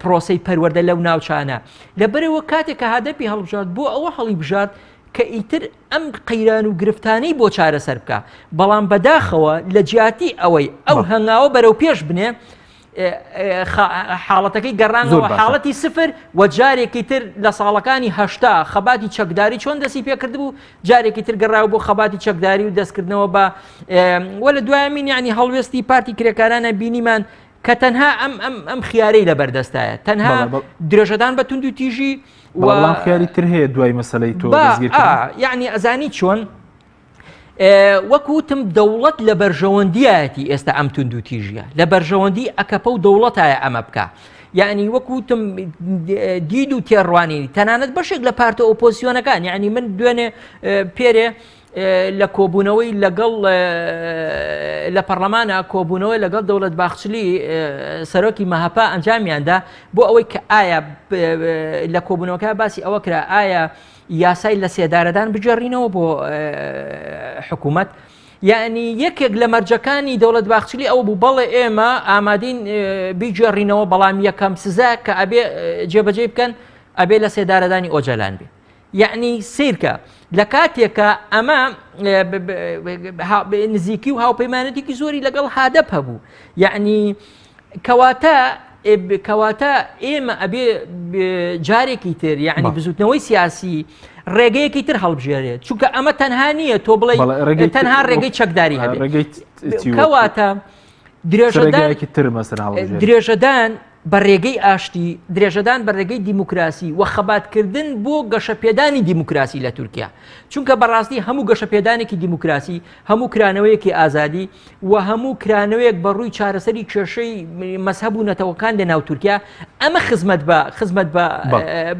پرۆسی پەروەردە لەو ناوچانە لەبەرەوە کاتێک کە هادەپی هەڵبژارد بۆ ئەوە هەڵی بژارد کە ئیتر ئەم قەیران و گرفتانەی بۆ چارەسەر بکە بەڵام بەداخەوە لە جیاتی ئەوەی ئەو هەنگاوە بەرەو پێش بنێ حاڵەتەکەی گەڕانەوە حاڵەتی سفر و جارێکی تر لە ساڵەکانی هەشتا خەباتی چەکداری چۆن دەستی پێکردبوو جارێکی تر گەڕاوە بۆ خەباتی چەکداری و دەستکردنەوە بە وە لە دوایمین ینی هەڵوێستی پارتی کرێکارانە بینیمان کە تەنها ئەم ئەم ئەم خیارەی لە بەردەستایە تەنها درێژەدان بە توند و تیژی وەڵام خیاری تر هەیە دوای مەسلەی تۆ یعنی ئەزانی چۆن وەک وتم دەوڵەت لە بەرژەوەندیایەتی ئێستا ئەم توند و تیژیە لە بەرژەوەندی ئەکەپە و دەوڵەتایە ئەمە بکە یعنی وەکوتم دید و تێڕوانینی تەنانەت بەشێک لە پارتە ئۆپۆزیسیۆنەکان یعنی من دوێنێ پێرێ لە کۆبوونەوەی لەگەڵ لە پەرلەمانە کۆبوونەوە لەگەڵ دەوڵەت باخچلی سەرۆکی مەهەپا ئەنجامیاندا بۆ ئەوەی کە ئایا لە کۆبوونەوەکە باسی ئەوە کرا ئایا یاسای لە سێدارەدان بگێڕینەوە بۆ حکوومەت یعنی یەکێک لە مەرجەکانی دەوڵەت باخچلی ئەو بوو بەڵێ ئێمە ئامادین بیگێڕینەوە بەڵام یەکەم سزا کە ئەبێ جێبەجێ بکەن ئەبێ لە سێدارەدانی ئۆجالان بێ یعنی سیرکە لە کاتێکە ئەمە نزیکی و هاوپەیمانەتێکی زۆری لەگەڵ هادەپ هەبوو یعنی کەواتە کەواتە ئێمە ئەبێ جارێکی تر یعنی بزوتنەوەی سیاسی ڕێگەیەکی تر هەڵبژێرێت چونکە ئەمە تەنها نییە تۆ بڵێ تەنها ڕێگەی چەکداری هەبێت کەواتە. درێژەدان تر مەسەر هەڵبژێرێت؟ درێژەدان بە ڕێگەی ئاشتی، درێژەدان بە ڕێگەی دیموکراسی و خەباتکردن بۆ گەشەپێدانی دیموکراسی لە تورکیا. چونکە بەڕاستی هەموو گەشەپێدانێکی دیموکراسی، هەموو کرانەوەیەکی ئازادی و هەموو کرانەوەیەک بە ڕووی چارەسەری کێشەی مەزهەب و نەتەوەکان لە ناو تورکیا، ئەمە خزمەت بە خزمەت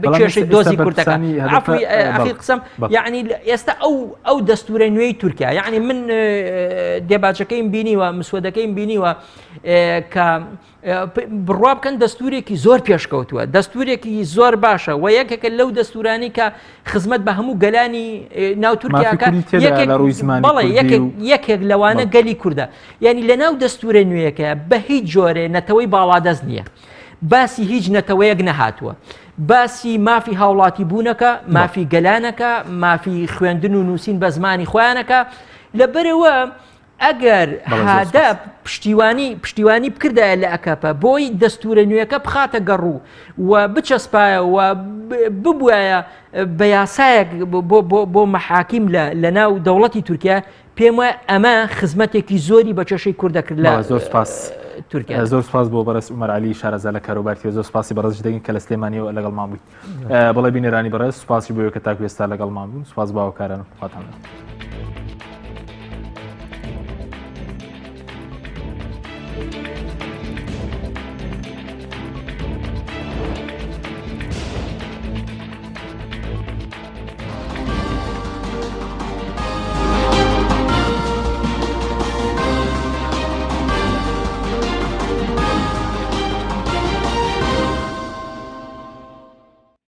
بە کێشەی دۆزی کوردەکان. عەفوی ئەخیر قسەم، یعنی ئێستا ئەو ئەو دەستورە نوێی تورکیا، یعنی من دێباچەکەیم بینیوە، مسودەکەیم بینیوە کە بڕوا بکەن دەستورێکی زۆر پێشکەوتووە دەستورێکی زۆر باشە و یەکێکە لەو دەستورانی کە خزمەت بە هەموو گەلانی ناو تورکیاکە یەکێک لەوانە گەلی کوردە یعنی لە ناو دەستورە نوێیەکە بە هیچ جۆرێ نەتەوەی باڵادەست نییە باسی هیچ نەتەوەیەک نەهاتووە باسی مافی هاوڵاتی بوونەکە مافی گەلانەکە مافی خوێندن و نووسین بە زمانی خۆیانەکە لەبەرەوە ئەگەر هادەپ پشتیوانی پشتیوانی بکردایە لە ئەکەپە بۆی دەستورە نوێەکە بخاتە گەڕوو و بچەسپایە و ببوایە بە یاسایەک بۆ مەحاکیم لە ناو دەوڵەتی تورکیا پێم وایە ئەمە خزمەتێکی زۆری بە کێشەی کوردە کرد لە زۆر سپاس تورکیا زۆر سپاس بۆ بەڕێز عومەر عەلی شارەزا لە کاروبار تیۆ زۆر سپاسی بەڕێزش دەکەین کە لە سلێمانیەوە لەگەڵمان بوویت بەڵێ بینەرانی بەڕێز سوپاسی بۆ کە تاکو ئێستا لەگەڵمان بوون سوپاس باوەکاران خواتان لەگەڵ.